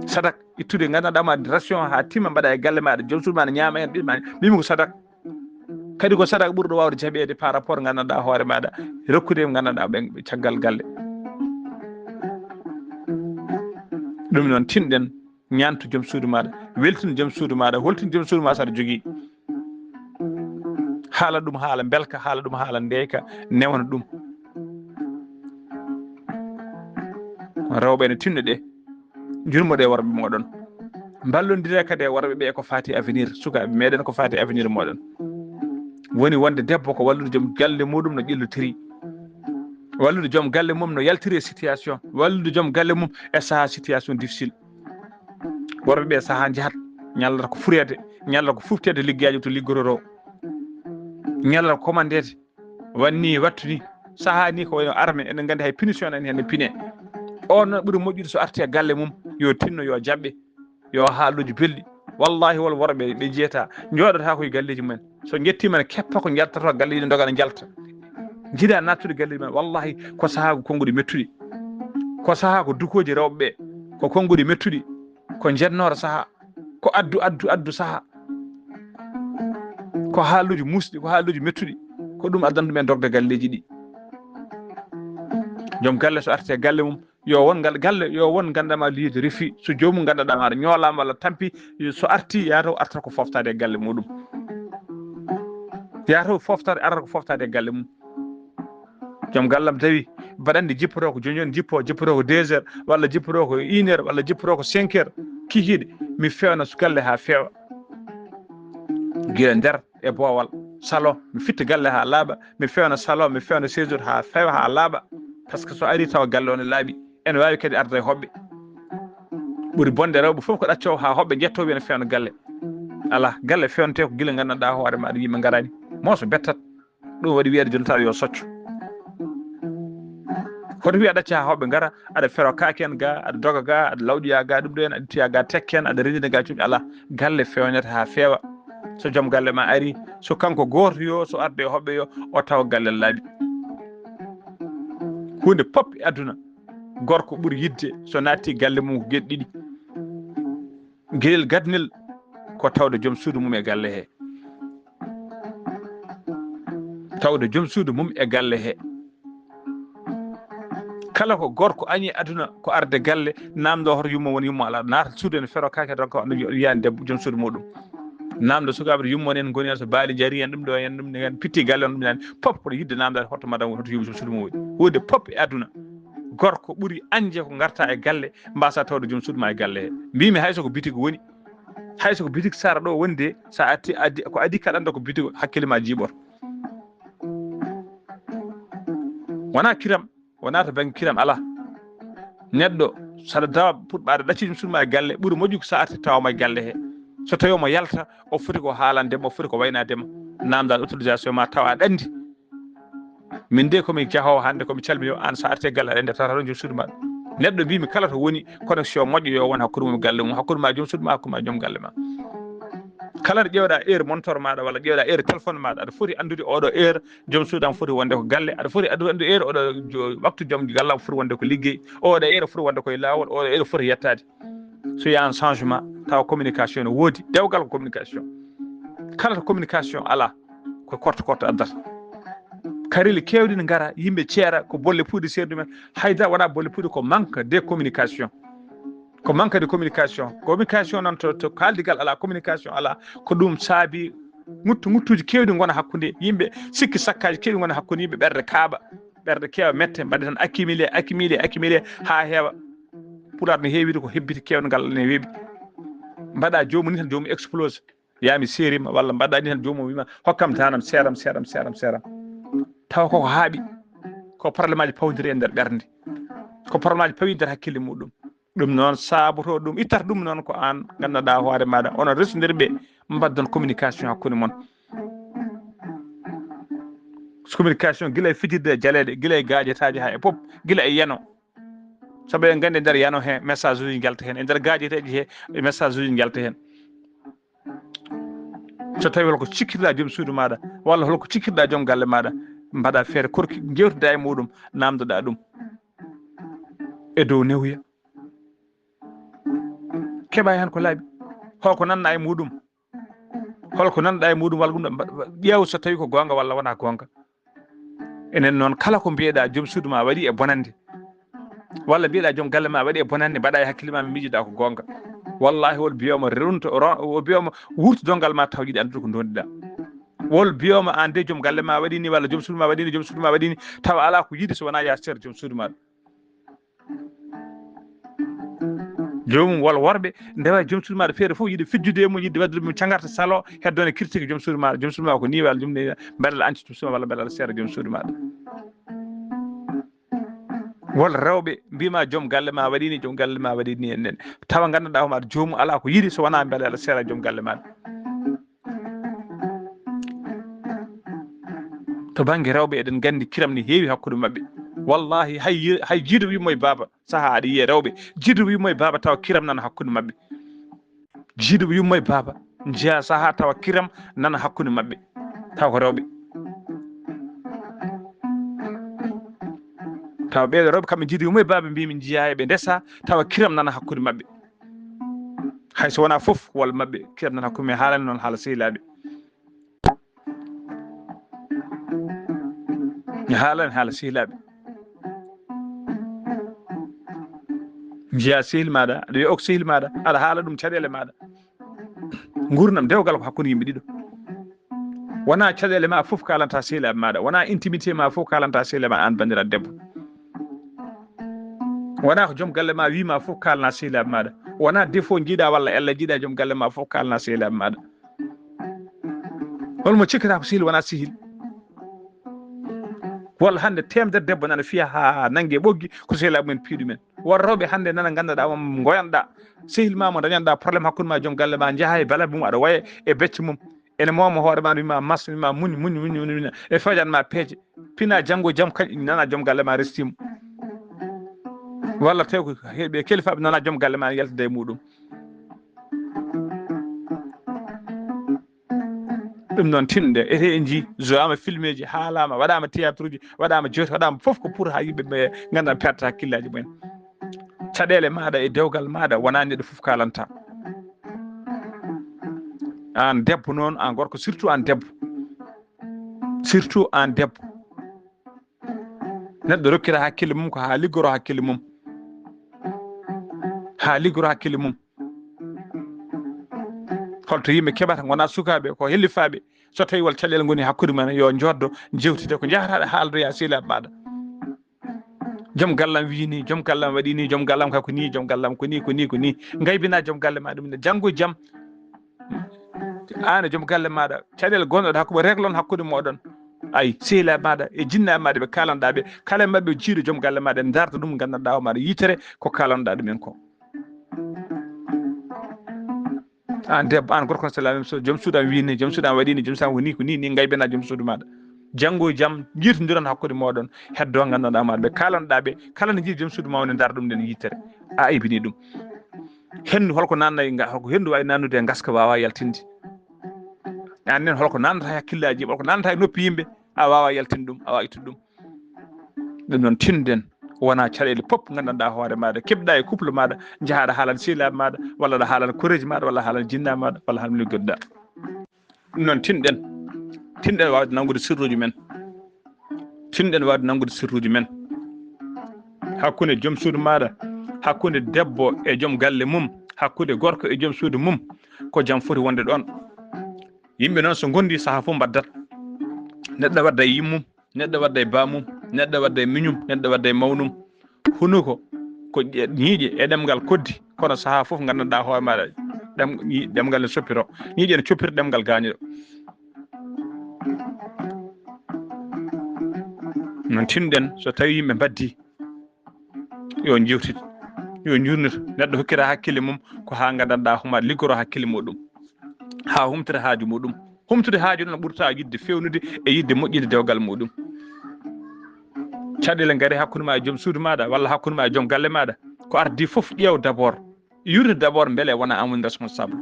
Sadak, ittude nganndanɗa ma ration ha timma mbaɗa e galle maɗa, joom suudu ma ne ñaama hen, ɓiɓɓe ma, mbimi ko sadak. Kadi ko sadak ɓurɗo wawde jaɓede par rapport nganndanɗa hoore maɗa, rokkude nganndanɗa ɓen ɓe caggal galle. Ɗum noon tinɗen, ñaantu joom suudu maɗa, weltinu joom suudu maɗa, holtinu joom suudu ma saɗa jogii. Haala ɗum haala mbelka, haala ɗum haala ndeyka, newna ɗum. Rewɓe ne tinno ɗe, jurmoɗe worɓe moɗon. Mballondire kadi e worɓe ɓe ko fati avenir, sukaaɓe meɗen ko fati avenir moɗon. Woni wonde debbo ko wallude joom galle muɗum no ƴellotiri. Wallude joom galle mum no yaltiri e situation. Wallude joom galle mum e saha situation difficile. Worɓe ɓe saha njahat, ñallata ko fureede, ñallata ko fuftede liggeyaaji to liggororo. Ñallata ko commandede. Wanni wattu ni. Saha ni ko wayno arme, eɗen nganndi hay punition en hene pine. On noon ɓuri moƴƴude so arti e galle mum, yo tinno, yo jaɓɓe, yo haaluuji belɗi. Wallahi wol worɓe ɓe jiyata, njooɗata ko e galleeji mumen. So njettima ne keppa ko njaltata galleeji ɗi ndogana njalta. Njiɗa nattude galleeji mumen. Wallahi ko saha ko konnguɗi mettuɗi. Ko saha ko dukooji rewɓe ɓe. Ko konnguɗi mettuɗi. Ko njennoora saha. Ko addu, addu, addu saha. Ko haaluuji muusɗi, ko haaluuji mettuɗi. Ko ɗum addanta ɗumen dogde galleeji ɗi. Joom galle so arti e galle mum, yo won ngal galle, yo won nganndanɗa ma lieu de refus. So joomum nganndanɗa ma aɗa ñoolaama walla tampi, so arti, yataw artata ko foftaade e galle muɗum. Yataw foftaade, arata ko foftaade e galle mum. Joom gallam tawi baɗanɗe jippoto ko joni joni jippo, jippoto ko deux heures, walla jippoto ko une heure, walla jippoto ko cinq heures. Kikiiɗe, mi fewna galle haa feewa. Gila nder e boowal, salon, mi fitta galle haa laaɓa, mi fewna salon, mi fewna séjour haa feewa, haa laaɓa. Par ce que so ari tawa galle o ne laaɓi, ene waawi kadi arde e hoɓɓe. Ɓuri bonde rewɓe fof ko ɗaccowo haa hoɓɓe njetto wiya ne fewna galle. Alaa, galle fewnete ko gila nganndanɗa hoore ma aɗa yimɓe ngaraani. Mo so bettat. Ɗum waɗi wiyede jonta yo soccu. Hoto wiya ɗacca haa hoɓɓe ngara, aɗa fero kaake en ga, aɗa doga ga, aɗa lawƴoya ga, ɗum ɗo en, aɗa ittoya ga tekke en, aɗa rendina ga cuuɗi. Alaa, galle fewnete haa feewa. So joom galle ma ari, so kanko gooto yo, so arde e hoɓɓe yo, o tawa galle laaɓi. Huunde pop e aduna, gorko ɓuri yidde so naatti galle mum ko geɗe ɗiɗi. Gelel gadnel ko tawde joom suudu mum e galle he. Tawde joom suudu mum e galle he. Kala ko gorko añi aduna ko arde galle, namdo hoto yummo woni yummo ala. Naata suudu en fero kake ronka wano yo-, wiya debbo joom suudu muɗum. Namdo sukaaɓe yummo en ngoni so baali jari en ɗum ɗo en ɗum en pitti galle on ɗum en pop ko yidde namdade hoto madam woni hoto yummo joom suudu mum woni. Huunde pop e aduna. Gorko ɓuri anje ko ngarta e galle mbasa tawde joom suudu ma e galle he. Mbimi hay so ko bitig woni, hay so ko bitig sara ɗo woni de, sa atti addi, ko addi kaɗanɗo ko bitig hakkille ma jiiɓoto. Wona kiram, wona to bangge kiram ala. Neɗɗo saɗa dawa puɗɓaade ɗacci joom suudu ma e galle, ɓuri moƴƴu ko sa arti tawa ma e galle he. So tawi omo yalta, o foti ko haalandema, o foti ko waynadema. Namdal autorisation ma tawa aɗa andi. Min de komi jahoowo hannde, komi calmini o, an sa arti e galle aɗa andi a tawata ɗon joom suudu maɗa. Neɗɗo mbimi kala to woni connexion moƴƴo yo won hakkude mum e galle mum, hakkude ma joom suudu ma, hakkude ma joom galle ma. Kala nde ƴeewɗa heure montor maaɗa walla ƴeewɗa heure téléphone maaɗa, aɗa foti anndude oɗo heure joom suudu am foti wonde ko galle, aɗa foti addu- anndude heure oɗo jo- waktu joom galle am foti wonde ko liggey, oɗo heure foti wonde koye laawol, oɗo heure foti yettaade. So wiyaa en changement, tawa communication ne woodi, dewgal ko communication. Kala to communication alaa, ko korto korto addata. Karelle keewɗe ne ngara, yimɓe ceera, ko bolle puuɗe seeri ɗumen. Haydara wonaa bolle puuɗe, ko manque de communication. Ko manque de communication. Communication noon to, to kaaldigal alaa, communication alaa, ko ɗum saabi ŋuttu ŋuttuuji keewɗi ngona hakkunde yimɓe, sikki sakkaaji keewɗi ngona hakkunde yimɓe, ɓerɗe kaaɓa, ɓerɗe keewa mette, mbaɗa tan accumulé, accumulé, accumulé, haa heewa. Pulaar no heewi wiide ko hebbiti keewal ngal ne weeɓi. Mbaɗa joomum ni tan joomum explose. Yaa mi seerima walla mbaɗa ni tan joomum wiima hokkam danam seeram, seeram, seeram, seeram. Tawa koko haaɓi. Ko problème aji pawdiri e nder ɓernde. Ko problème aji pawi nder hakkille muɗum. Ɗum noon saaboto ɗum ittata ɗum noon ko aan nganndanɗaa hoore maaɗa. Onon resondirɓe mbaddon communication hakkunde mon. Communication gila e fijirde e jaleeɗe, gila e gaajataaji haa e pop, gila e yano. Sabu en nganndi nder yano he message uji njalta heen, e nder gaajeteeji he message uji njalta heen. So tawi holko cikkirɗa joom suudu maaɗa, walla holko cikkirɗa joom galle maaɗa, mbaɗa feere korki, jewtida e muɗum, namdoɗa ɗum e dow newya. Keɓa heen ko laaɓi. Holko nanɗa e muɗum? Holko nanɗa e muɗum walla ɗum ɗo mba- mba- ƴeew so tawi ko goonga walla wonaa goonga. Enen noon kala ko mbiyeɗa joom suudu ma waɗi e bonande, walla mbiyeɗa joom galle ma waɗi e bonande, mbaɗa e hakkille ma miijiɗa ko goonga. Wallahi wol biyoma runto ro- wol biyoma wurto dongal ma taw yiɗi anndude ko dondiɗa. Wol biyoma an de joom galle ma waɗi ni walla joom suudu ma waɗi ni, joom suudu ma waɗi ni, tawa ala ko yiɗi so wona ya seer joom suudu ma. Joomum walla worɓe ndewa joom suudu maɗa feere fof yiɗi fijjude e mum, yiɗi waddude mum cagarta salo, heddo ne critique joom suudu maɗa. Joom suudu ma ko ni walla joom ni, mbeɗa anci joom suudu ma walla mbeɗa seera joom suudu maɗa. Wol rewɓe mbima joom galle ma waɗi ni, joom galle ma waɗi ni en nen. Tawa ganduɗa homaɗa joomum ala ko yiɗi so wona mbeɗa seera joom galle maɗa. To bangge rewɓe eɗen gandi kiram ne heewi hakkude maɓɓe. Wallahi hay yi- hay jiido wimo e baaba saha aɗa yiya rewɓe jiido wimo e baaba tawa kiram nana hakkude maɓɓe. Jiido wimo e baaba njiya saha tawa kiram nana hakkude maɓɓe. Tawa ko rewɓe. Tawa ɓeeɗo rewɓe kamɓe jiido wimo e baaba mbimi njiya eɓe ndesa tawa kiram nana hakkude maɓɓe. Hay so wona fof walla maɓɓe kiram nana hakkude, mi haalani noon haala sehilaaɓe. Mi haalani haala sehilaaɓe. Njiya sehil maɗa, aɗa wiya ok sehil maɗa, aɗa haala ɗum caɗele maɗa. Gurdam dewgal ko hakkunde yimɓe ɗiɗo. Wona caɗele ma fof kalanta sehilaaɓe maɗa, wona intimité ma fof kalanta sehilaaɓe ma an bandira debbo. Wona ko joom galle ma wima fof kalna sehilaaɓe maɗa. Wona défaut jiiɗa walla ella jiiɗa joom galle ma fof kalna sehilaaɓe maɗa. Holmo cikkata ko sehil wona sehil? Walla hande temedere debbo nana fiya ha nangge ɓoggi ko sehilaaɓe men piiɗu men. Won rewɓe hande nana ganduɗa mo goyanɗa sehil ma mo dañanɗa problème hakkude ma joom galle ma, jaaha e bala mum aɗa waya e becce mum. Ene mooma hoore ma wima mas wima muñ muñ muñ muñ muñ e fejan ma peeje. Pina janngo e jam kañ nana joom galle ma restima. Walla tawi ko heɓe kelifaɓe nana joom galle ma yaltida e muɗum. Ɗum noon tinɗe ete en ji joama filmeji haalama waɗama théâtre uji waɗama jewte waɗama fof ko pour ha yimɓe ɓe ganduɗa perdata hakkillaji mumen. Caɗele maɗa e dewgal maɗa wona neɗɗo fof kalanta. An debbo noon an gorko surtout an debbo. Surtout an debbo. Neɗɗo rokkira hakkille mum ko ha liggoro hakkille mum. Ha liggoro hakkille mum. Holto yimɓe keɓata gona sukaɓe ko hellifaɓe. So tawi wol caɗele goni hakkude mumen yo joddo jewtide ko jahataɗe haaldoya sehilaaɓe maɗa. Joom gallam wi ni, joom gallam waɗi ni, joom gallam ka ko ni, joom gallam ko ni ko ni ko ni. Ngaybina joom galle ma ɗum ne janngo e jam. An e joom galle maɗa caɗele gonɗoɗe hakkude reglon hakkude moɗon. Ay sehilaaɓe maɗa e jinnaaɓe maɗa ɓe kalanɗa ɓe kala maɓɓe jiiɗo joom galle maɗa e darta ɗum gandanɗa o maɗa yitere ko kalanɗa ɗumen ko. An debbo an gorko c'est la même chose. Joom suudu am wini joom suudu am waɗini joom suudu am woni ko ni ni ngaybina joom suudu maɗa. Janngo e jam jirtodiron hakkude moɗon heddo gandanɗa maɗa ɓe kalanɗa ɓe kala ne jiiɗi joom suudu ma woni dar ɗum nden yittere. A aybini ɗum. Hendu holko nanna e nga holko hendu wawi nannude e ngaska wawa yaltinde. Aan nen, holko nanata e hakkillaaji yimɓe, holko nanata e noppi yimɓe, a waawaa yaltin ɗum, a waawaa ittude ɗum. Ɗum noon, tinɗen, wonaa caɗeele pop nganndanɗaa hoore maaɗa, keɓɗaa e couple maaɗa, njahaa aɗa haalana sehilaaɓe maaɗa, walla aɗa haalana koreeji maaɗa, walla haalana jinnaaɓe maaɗa, walla haalana liggoɗɗaa. Ɗum noon, tinɗen, tinɗen waawde nanngude sirruuji men. Tinɗen waawde nanngude sirruuji men. Hakkunde joom suudu maaɗa, hakkunde debbo e joom galle mum, hakkunde gorko e joom suudu mum, ko jam foti wonde ɗoon. Yimɓe noon, so ngondi, sahaa fof mbaɗdat. Neɗɗo wadda e yimmum, neɗɗo wadda e baamum, neɗɗo wadda e miñum, neɗɗo wadda e mawnum. Hunuko ko ƴe-, ñiiƴe e ɗemngal koddi, kono sahaa fof nganndanɗaa hoore maaɗa, ɗem-, ñi-, ɗemngal ne soppiro. Ñiiƴe ne coppira ɗemngal gaañuɗo. Noon tinɗen, so tawii yimɓe mbaddii, yo njeewtit, yo njuurnit. Neɗɗo hokkira hakkille mum ko haa nganndanɗaa hoore maaɗa, liggoro hakkille muɗum, haa humtira haaju muɗum. Humtude haaju noon ɓurta yiɗde feewnude e yiɗde moƴƴinde dewgal muɗum. Caɗeele ngari hakkunde ma e joom suudu maaɗa walla hakkunde ma e joom galle maaɗa. Ko ardii fof, ƴeew d'abord. Yuurne d'abord, mbele wonaa aan woni responsable?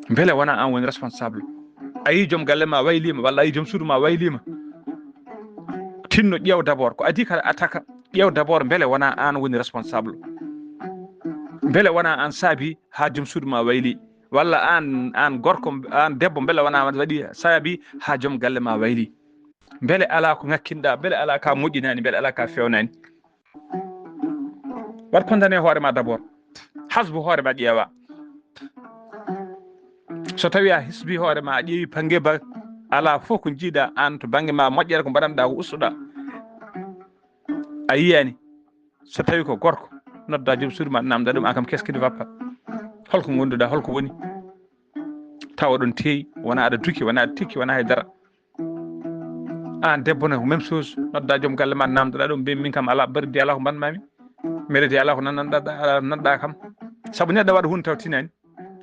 Mbele wonaa aan woni responsable? A yii joom galle ma wayliima walla a yii joom suudu ma wayliima? Tinno, ƴeew d'abord. Ko adii kala attaque, ƴeew d'abord mbele wonaa aan woni responsable? Mbele wonaa aan saabi haa joom suudu ma wayli? Walla aan, aan gorko, aan debbo, mbele wonaa aan waɗi saabi haa joom galle ma wayli? Mbele alaa ko ŋakkinɗaa? Mbele alaa ka moƴƴinaani? Mbele alaa ka feewnaani? Waɗ condamné hoore ma d'abord. Hasbu hoore ma, ƴeewa. So tawii a hisbi hoore ma, a ƴeewi bannge ba, alaa fof ko njiiɗaa aan to bannge ma moƴƴere, ko mbaɗanɗaa ko ustuɗaa. A yiyaani. So tawii ko gorko, nodda joom suudu ma, naamnda ɗum, "Aan kam, qu'est-ce qui ne va pas? Holko ngonduɗaa? Holko woni?" Tawa ɗon teeyi, wonaa aɗa duki, wonaa aɗa tikki, wonaa hay dara. Aan debbo ne, même chose, nodda joom galle ma, naamndoɗaa ɗum, mbiya, "Min kam, alaa bardi, alaa ko mbaɗ mami. Meredi, alaa ko nan-, nan-, nan-, nan-, nanɗaa kam." Sabu neɗɗo waɗa huunde taw tinaani.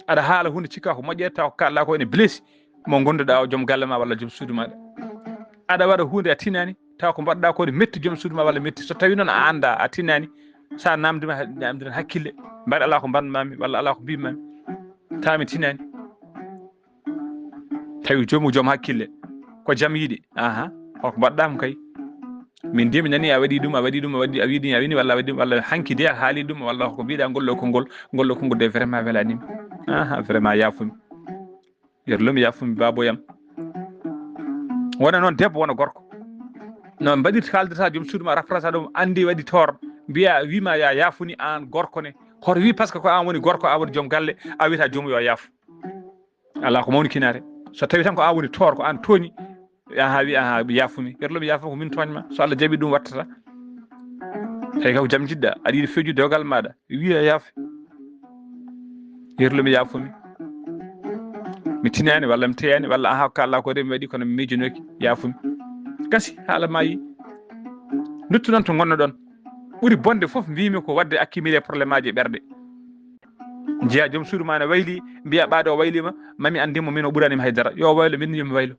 Aɗa haala huunde, cikka ko moƴƴere, taw ko kaalɗaa ko ene blessi mo ngonduɗaa o, joom galle ma walla joom suudu maaɗa. Aɗa waɗa huunde a tinaani, taw ko mbaɗɗaa ko ne metti joom suudu ma walla metti. So tawii noon a anndaa, a tinaani, so a naamndiima, ha-, naamndiren hakkille, mbaɗa alaa ko mbaɗ mami walla alaa ko mbiɗ mami, taw mi tinaani. Tawi joom, joom hakkille, ko jam yiɗi. Aha, hoko mbaɗɗaam kay. Min de mi nani a waɗi ɗum, a waɗi ɗum, a waɗi, a wiɗi, a wini, walla a waɗi ɗum, walla hanki de a haali ɗum, walla ko mbiɗa ngol ɗo konngol, ngol ɗo konngol de vraiment welaani mi. Aha, vraiment yaafumi. Yerlumi yaafumi baboyam. Wona noon debbo, wona gorko. No mbaɗirta, kaaldata joom suudu ma, rafrata ɗum, anndi waɗi toor, mbiya, wima ya yaafuni aan gorko ne. Hoto wi parce que ko aan woni gorko, aan woni joom galle, a wiyata joom yo yaafu. Alaa ko mawni kinaare. So tawi tan ko aan woni toor, ko aan tooñi, aha, wi, aha, yaafumi. Yerlumi yaafumi, ko min tooñ ma. So Allah jaɓi ɗum wattata. Tawi kam ko jam jiɗɗa, aɗa yiɗi feewjude dewgal maaɗa, wiya yaafu. Yerlumi yaafumi. Mi tinaani walla mi teyaani walla aha, ko kaalɗaa ko de mi waɗi, kono mi miijinooki, yaafumi. Gasi, haala maayi. Nduttu noon to ngonnoɗon. Ɓuri bonde fof mbiymi ko waɗde accumuler problème aji e ɓerɗe. Njiya joom suudu ma ne wayli, mbiya ɓaade o waylima, mami anndimo min o ɓuranimi haydara. Yo waylo, min yo mi waylo.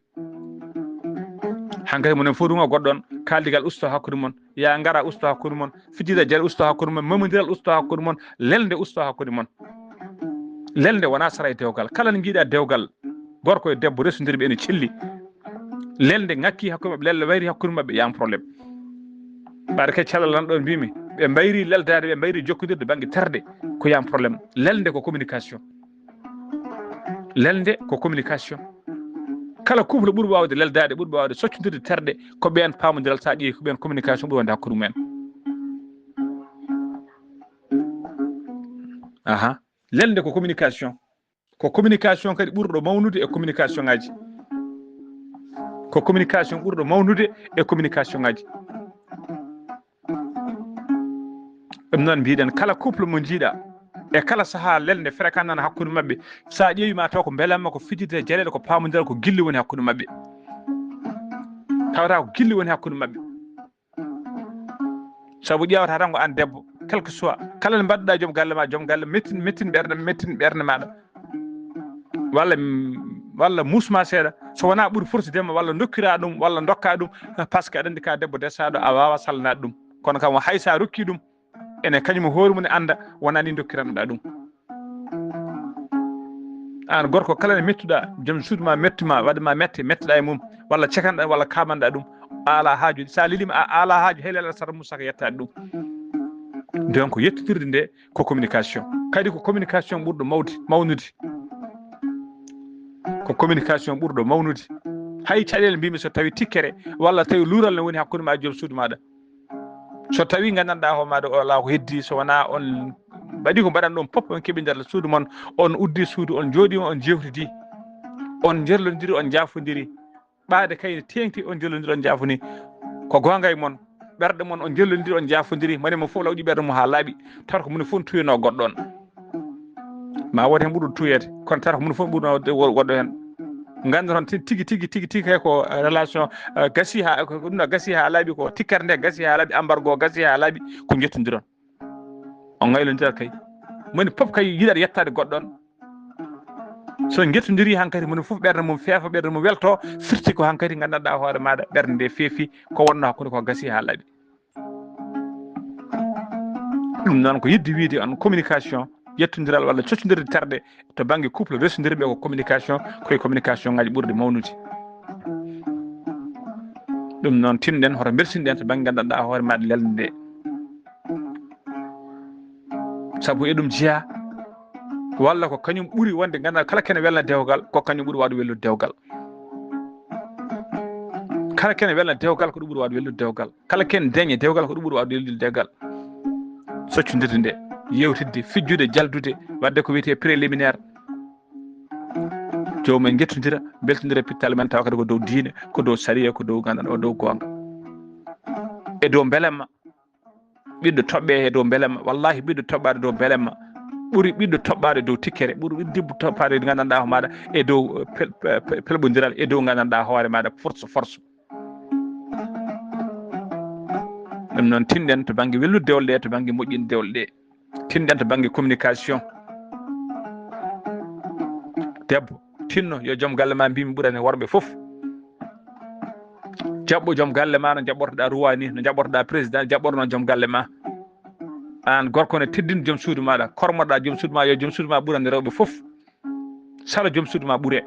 Hankadi monen fof rungo goɗɗon, kaaldigal usto hakkunde mon, ya ngara usto hakkunde mon, fijida jare usto hakkunde mon, mamondiral usto hakkunde mon, lelnde usto hakkunde mon. Lelnde wona sara e dewgal. Kala nde njiiɗa dewgal, gorko e debbo resondirɓe ene celli. Lelnde ŋakki hakkunde maɓɓe, lelnde wayri hakkunde maɓɓe, yam problème. Ɓaade kadi calal nan ɗon mbimi, ɓe mbayri leldaade, ɓe mbayri jokkodirde bannge terɗe, ko yam problème. Lelnde ko communication. Lelnde ko communication. Kala couple ɓurɓe waawde leldaade, ɓurɓe waawde soccodirde terɗe, ko ɓeen paamondiral, so a ƴeewi, ko ɓeen communication ɓuri wonde hakkunde mumen. Aha. Lelnde ko communication. Ko communication kadi ɓurɗo mawnude e communication ngaji. Ko communication ɓurɗo mawnude e communication ngaji. Ɗum noon mbiɗen, kala couple mo njiiɗa, e kala sahaa lelnde fréquent nana hakkunde maɓɓe, so a ƴeewi ma taw ko mbelamma ko fijirde jaleeɗe, ko paamondiral, ko gilli woni hakkunde maɓɓe. Tawata ko gilli woni hakkunde maɓɓe. Sabu ƴeewata tan ko aan debbo, quel que soit, kala nde mbaɗɗa joom galle ma, joom galle mettin, mettin ɓernde, mettin ɓernde maaɗa. Walla, walla musma seeɗa, so wonaa ɓuri forsidema, walla dokkira ɗum, walla dokka ɗum, parce que aɗa anndi ka debbo desaɗo, a waawa salnade ɗum. Kono kam hay sa rokki ɗum, ene kañum hoore mum ne annda, wonaa ni dokkirannoɗa ɗum. Aan gorko kala ne mettuɗaa, joom suudu ma mettuma, waɗa ma mette, mettoɗaa e mum, walla cekanɗaa, walla kaamanɗaa ɗum, a alaa haaju. So a leliima, a alaa haaju, hay lelal sara mum saka yettaade ɗum. Donc, yettodirde nde ko communication. Kadi ko communication ɓurɗo mawde, mawnude. Ko communication ɓurɗo mawnude. Hay caɗeele mbimi so tawi tikkere, walla tawi luural ne woni hakkunde ma e joom suudu maaɗa. So tawi nganndanɗaa hoore maaɗa o alaa ko heddi, so wonaa on mbaɗi ko mbaɗan ɗon pop, on keɓi nder suudu mon, on uddi suudu, on jooɗiima, on jeewtidi, on njerlondiri, on njaafondiri. Ɓaade kay ne teeŋti, on jellondiri, on njaafoni. Ko goonga e mon, ɓerɗe mon, on jellondiri, on njaafondiri. Moni mo fof lawƴi ɓerɗe mum haa laaɓi, tawata ko moni fof tuyanoo goɗɗo on. Ma wood heen ɓurɗo tuyeede, kono tawata ko moni fof ɓurno woɗɗo heen. Nganndoton ti-, tigi, tigi, tigi, tigi kay ko, eh, relation, eh, gasi haa, ko ɗum ɗo gasi haa laaɓi, ko tikkere nde gasi haa laaɓi, embargo gasi haa laaɓi, ko njettondiron. On ngaylondirat kay. Moni fof kay yiɗat yettaade goɗɗo on. So njettondiri hankadi, moni fof ɓernde mum feefa, ɓernde mum welto, firti ko hankadi nganndanɗaa hoore maaɗa ɓernde nde feefi, ko wonno hakkunde ko gasi haa laaɓi. Ɗum noon ko yiɗde wiyde on communication, yettondiral walla coccondirde terɗe to bannge couple resondirɓe ko communication, koye communication ngaji ɓurɗi mawnude. Ɗum noon tinɗen hoto mbelsinɗen to bannge nganndanɗaa hoore maaɗa lelnde nde. Sabu eɗum jeyaa, walla ko kañum ɓuri wonde nganndanɗaa kala kene welna dewgal, ko kañum ɓuri waawde welnude dewgal. Kala kene welna dewgal, ko ɗum ɓuri waawde welnude dewgal. Kala kene deeƴna dewgal, ko ɗum ɓuri waawde welnude dewgal. Soccondirde nde, yewtidde, fijjude, jaldude, waɗde ko wiyetee préliminaire. Joomum en njettondira, mbeltondira pittaali men, tawa kadi ko dow diine, ko dow sariya, ko dow nganndanɗaa, ko dow goonga. E dow mbelamma, ɓiɗɗo toɓɓe e dow mbelamma. Wallahi, ɓiɗɗo toɓɓaade dow mbelamma ɓuri ɓiɗɗo toɓɓaade dow tikkere, ɓuri ɓiɗɗo debbo toɓɓaade nganndanɗaa hoore maaɗa e dow, eh, pel-, pel-, pelɓondiral, e dow nganndanɗaa hoore maaɗa force, force. Ɗum noon, tinɗen to bannge welnude dewle ɗe, to bannge moƴƴinde dewle ɗe. Tinɗen to bannge communication. Debbo, tinno yo joom galle ma, mbimi ɓurani worɓe fof. Jaɓɓo joom galle ma no jaɓɓortoɗaa roi ni, no jaɓɓortoɗaa président, jaɓɓorno joom galle ma. Aan gorko ne, teddin joom suudu maaɗa, kormoɗaa joom suudu ma, yo joom suudu ma ɓurani rewɓe fof. Salo joom suudu ma ɓure.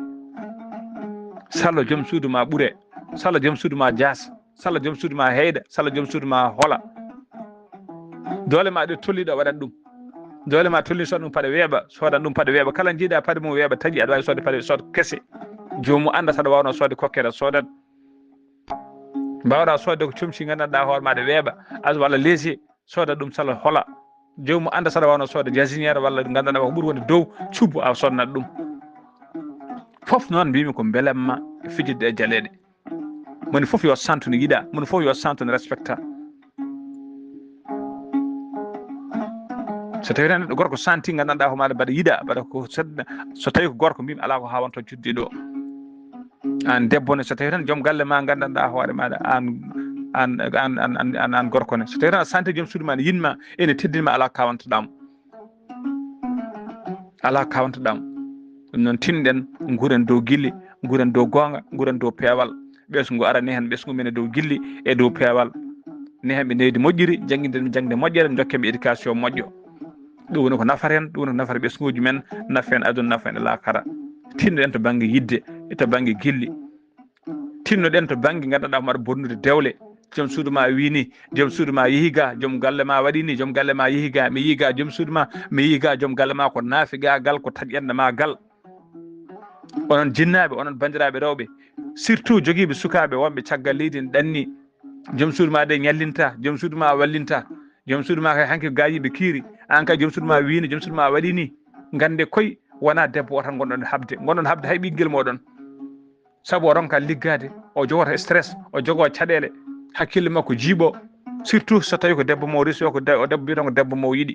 Salo joom suudu ma ɓure. Salo joom suudu ma jaas. Salo joom suudu ma heyɗa. Salo joom suudu ma hola. Doole ma ɗe tolliɗo waɗat ɗum. Doole ma tolni sood ɗum paɗe weeɓa, soodan ɗum paɗe weeɓa. Kala jiiɗa paɗe mum weeɓa, taƴi aɗa waawi soodde paɗe, sood kese. Joomum annda saɗa waawno soodde kokkere, soodat. Mbaawɗa soodde ko comci nganndanɗaa hoore ma ɗe weeɓa, as walla léger, sooda ɗum sala hola. Joomum annda saɗa waawno soodde jasinière walla nganndanɗaa ko ɓuri wonde dow cubbu a sodnat ɗum. Fof noon mbimi ko mbelamma e fijirde e jaleeɗe. Moni fof yo santu no yiɗa, moni fof yo santu no respecta. So tawi tan neɗɗo gorko santi nganndanɗaa ko maɗa mbaɗa yiɗa, mbaɗa ko seɗɗa. So tawi ko gorko mbimi alaa ko haawanto juddi ɗo. Aan debbo ne, so tawi tan joom galle ma nganndanɗaa hoore maɗa, aan, aan, aan, aan, aan, aan gorko ne, so tawi tan a santi joom suudu ma ne yiɗma, ene teddinma, alaa kawantoɗaa mo. Alaa kawantoɗaa mo. Ɗum noon tinɗen, nguren dow gilli, nguren dow goonga, nguren dow peewal. Ɓesngu ara nehen, ɓesngu men e dow gilli e dow peewal. Nehen ɓe nehdi moƴƴiri, janngiden ɓe jaŋde moƴƴere, ndokken ɓe éducation moƴƴo. Ɗum woni ko nafata en, ɗum woni ko nafata ɓesnguuji men, nafa en aduna, nafa en laakara. Tinnoɗen to bannge yidde, e to bannge gilli. Tinnoɗen to bannge nganndanɗaa ko mbaɗa bonnude dewle. Joom suudu ma wii ni, joom suudu ma yehi ga, joom galle ma waɗi ni, joom galle ma yehi ga, mi yii ga joom suudu ma, mi yii ga joom galle ma ko naafiqaagal, ko taƴƴannde ma gal. Onon jinnaaɓe, onon banndiraaɓe rewɓe, surtout jogiiɓe sukaaɓe wonɓe caggal leydi ne ɗanni. Joom suudu ma de ñallinta, joom suudu ma wallinta, joom suudu ma kay hanki gaayiiɓe kiiri, aan kay joom suudu ma wii ni, joom suudu ma waɗi ni. Ngannde koy wonaa debbo o tan ngonɗon haɓde, ngonɗon haɓde hay ɓinngel mooɗon. Sabu o ronka liggaade, o jogota stress, o jogoo caɗeele, hakkille makko jiiɓo, surtout so tawi ko debbo mo o resi o, ko de-, o debbo mbiyeton ko debbo mo o yiɗi.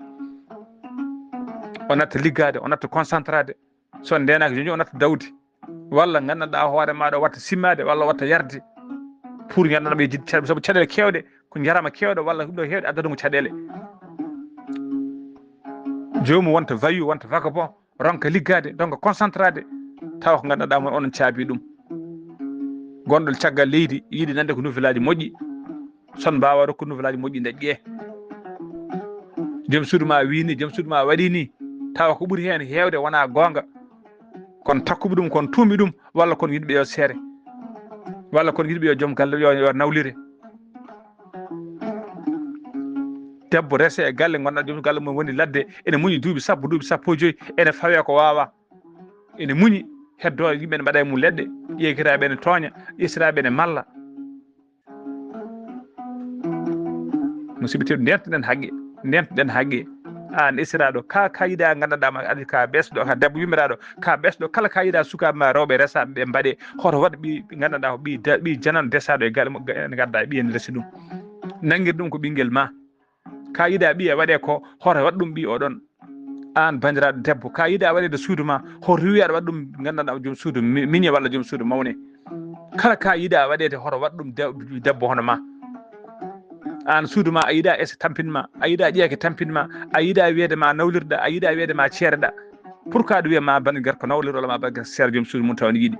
O natta liggaade, o natta concentrade. So ndeenaaki jooni o natta dawde. Walla nganndanɗaa hoore maaɗa o watta simmaade, walla o watta yarde. Pour nganndanɗaa ɓe jiɗi caɗeele, sabu caɗeele keewɗe, ko njarama keewɗo, walla ɗum ɗo heewde addata ɗum ko caɗeele. Joomum wonta vayu, wonta vagabond, ronka liggaade, ronka concentrade, tawa ko nganndanɗaa mon onon caabi ɗum. Gonɗo caggal leydi yiɗi nande ko nouvellaaji moƴƴi, son mbaawa rokkude nouvellaaji moƴƴi, ndeƴƴee. Joom suudu ma wii ni, joom suudu ma waɗi ni, tawa ko ɓuri heen heewde wonaa goonga. Kon takkuɓe ɗum, kon tuumi ɗum, walla kon yiɗɓe yo seere, walla kon yiɗɓe yo joom galle yo, yo nawlire. Debbo rese e galle, gonɗa joom galle mum woni ladde, ene muñi duuɓi sappo, duuɓi sappo e joyi, ene fawe ko wawa, ene muñi, heddo yimɓe ne mbaɗa e mum leɗɗe, ƴeekiraaɓe ne tooña, ƴesiraaɓe ne malla. Musidɓe tedduɓe, ndeentoɗen haqqe, ndeentoɗen haqqe. Aan esiraaɗo, ka, ka yiɗa nganndanɗaa ma, adi ka ɓesɗo, ka debbo yummiraaɗo, ka ɓesɗo, kala ka yiɗa sukaaɓe ma rewɓe resaaɓe ɓe mbaɗe, hoto waɗ ɓi, ɓi nganndanɗaa ko ɓi da-, ɓi janano desaaɗo e galle mo, ga-, ene ngadda ɓiye ne resi ɗum. Nanngir ɗum ko ɓinngel ma. Ka yiɗa ɓiye waɗe ko, hoto waɗ ɗum ɓi oɗon. Aan banndiraaɗo debbo, ka yiɗa waɗeede suudu ma, hoto riwi aɗa waɗ ɗum nganndanɗaa ko joom suudu mi-, miñe walla joom suudu mawne. Kala ka yiɗa waɗeede, hoto waɗ ɗum de-, debbo hono ma. Aan suudu ma, a yiɗa ese tampin ma, a yiɗa ƴeeke tampin ma, a yiɗa wiyeede ma nawlirɗa, a yiɗa wiyeede ma ceereɗa. Pourquoi ɗum wiya ma bannge gorko nawlir walla ma bannge seere joom suudu mum taw ne yiɗi?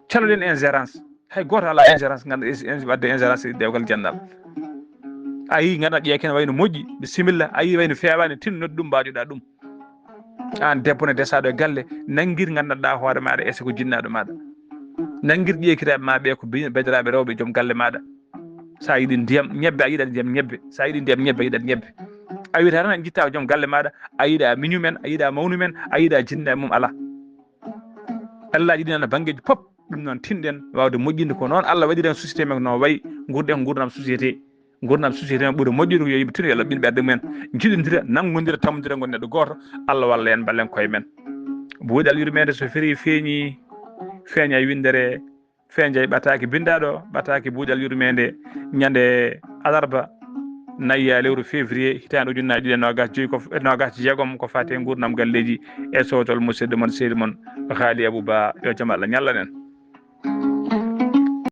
Caloɗen ingérence. Hay gooto alaa ingérence, nganndu-, ins-, ins-, waɗde ingérence e dewgal jannal. A yii, nganndu-ɗaa ƴeeke ne wayno moƴƴi, bisimilla. A yii, wayno feewaani, tin noddu ɗum, mbaajoɗaa ɗum. Aan debbo ne desaaɗo e galle, nanngir nganndanɗaa hoore maaɗa, ese ko jinnaaɗo maaɗa. Nanngir ƴeekiraaɓe ma ɓe ko bi-, bederaaɓe rewɓe joom galle maaɗa. So a yiɗi ndiyam ñebbe, a yiɗat ndiyam ñebbe. So a yiɗi ndiyam ñebbe, a yiɗat ñebbe. A wiyata tan a jitta ko joom galle maaɗa, a yiɗa miñum en, a yiɗa mawnum en, a yiɗa jinnaaɓe mum, alaa. Allah jiɗi nana banngeeji pop. Ɗum noon, tinɗen waawde moƴƴinde ko noon Allah waɗiri en société men no wayi, nguurden nguurndam société. Nguurndam société men ɓuri moƴƴude ko yo yimɓe tino yo laɓɓin ɓerɗe mumen. Njiɗondira, nanngondira, tammondira, ngon neɗɗo gooto. Allah walla en, mballen koye men. Buuɗal yurmeende so feri feeñi, feeña e winndere, feeña e ɓataake binndaaɗo, ɓataake buuɗal yurmeende ñande alarba, nayi e lewru février, hitaande ujunnaaji ɗiɗi e noogaas joyi ko, noogaas jeegom, ko faati e nguurndam galleeji e sowtol musidɗo mon, sehil mon, Haali Abou Ba, yo jam Allah ñallan en.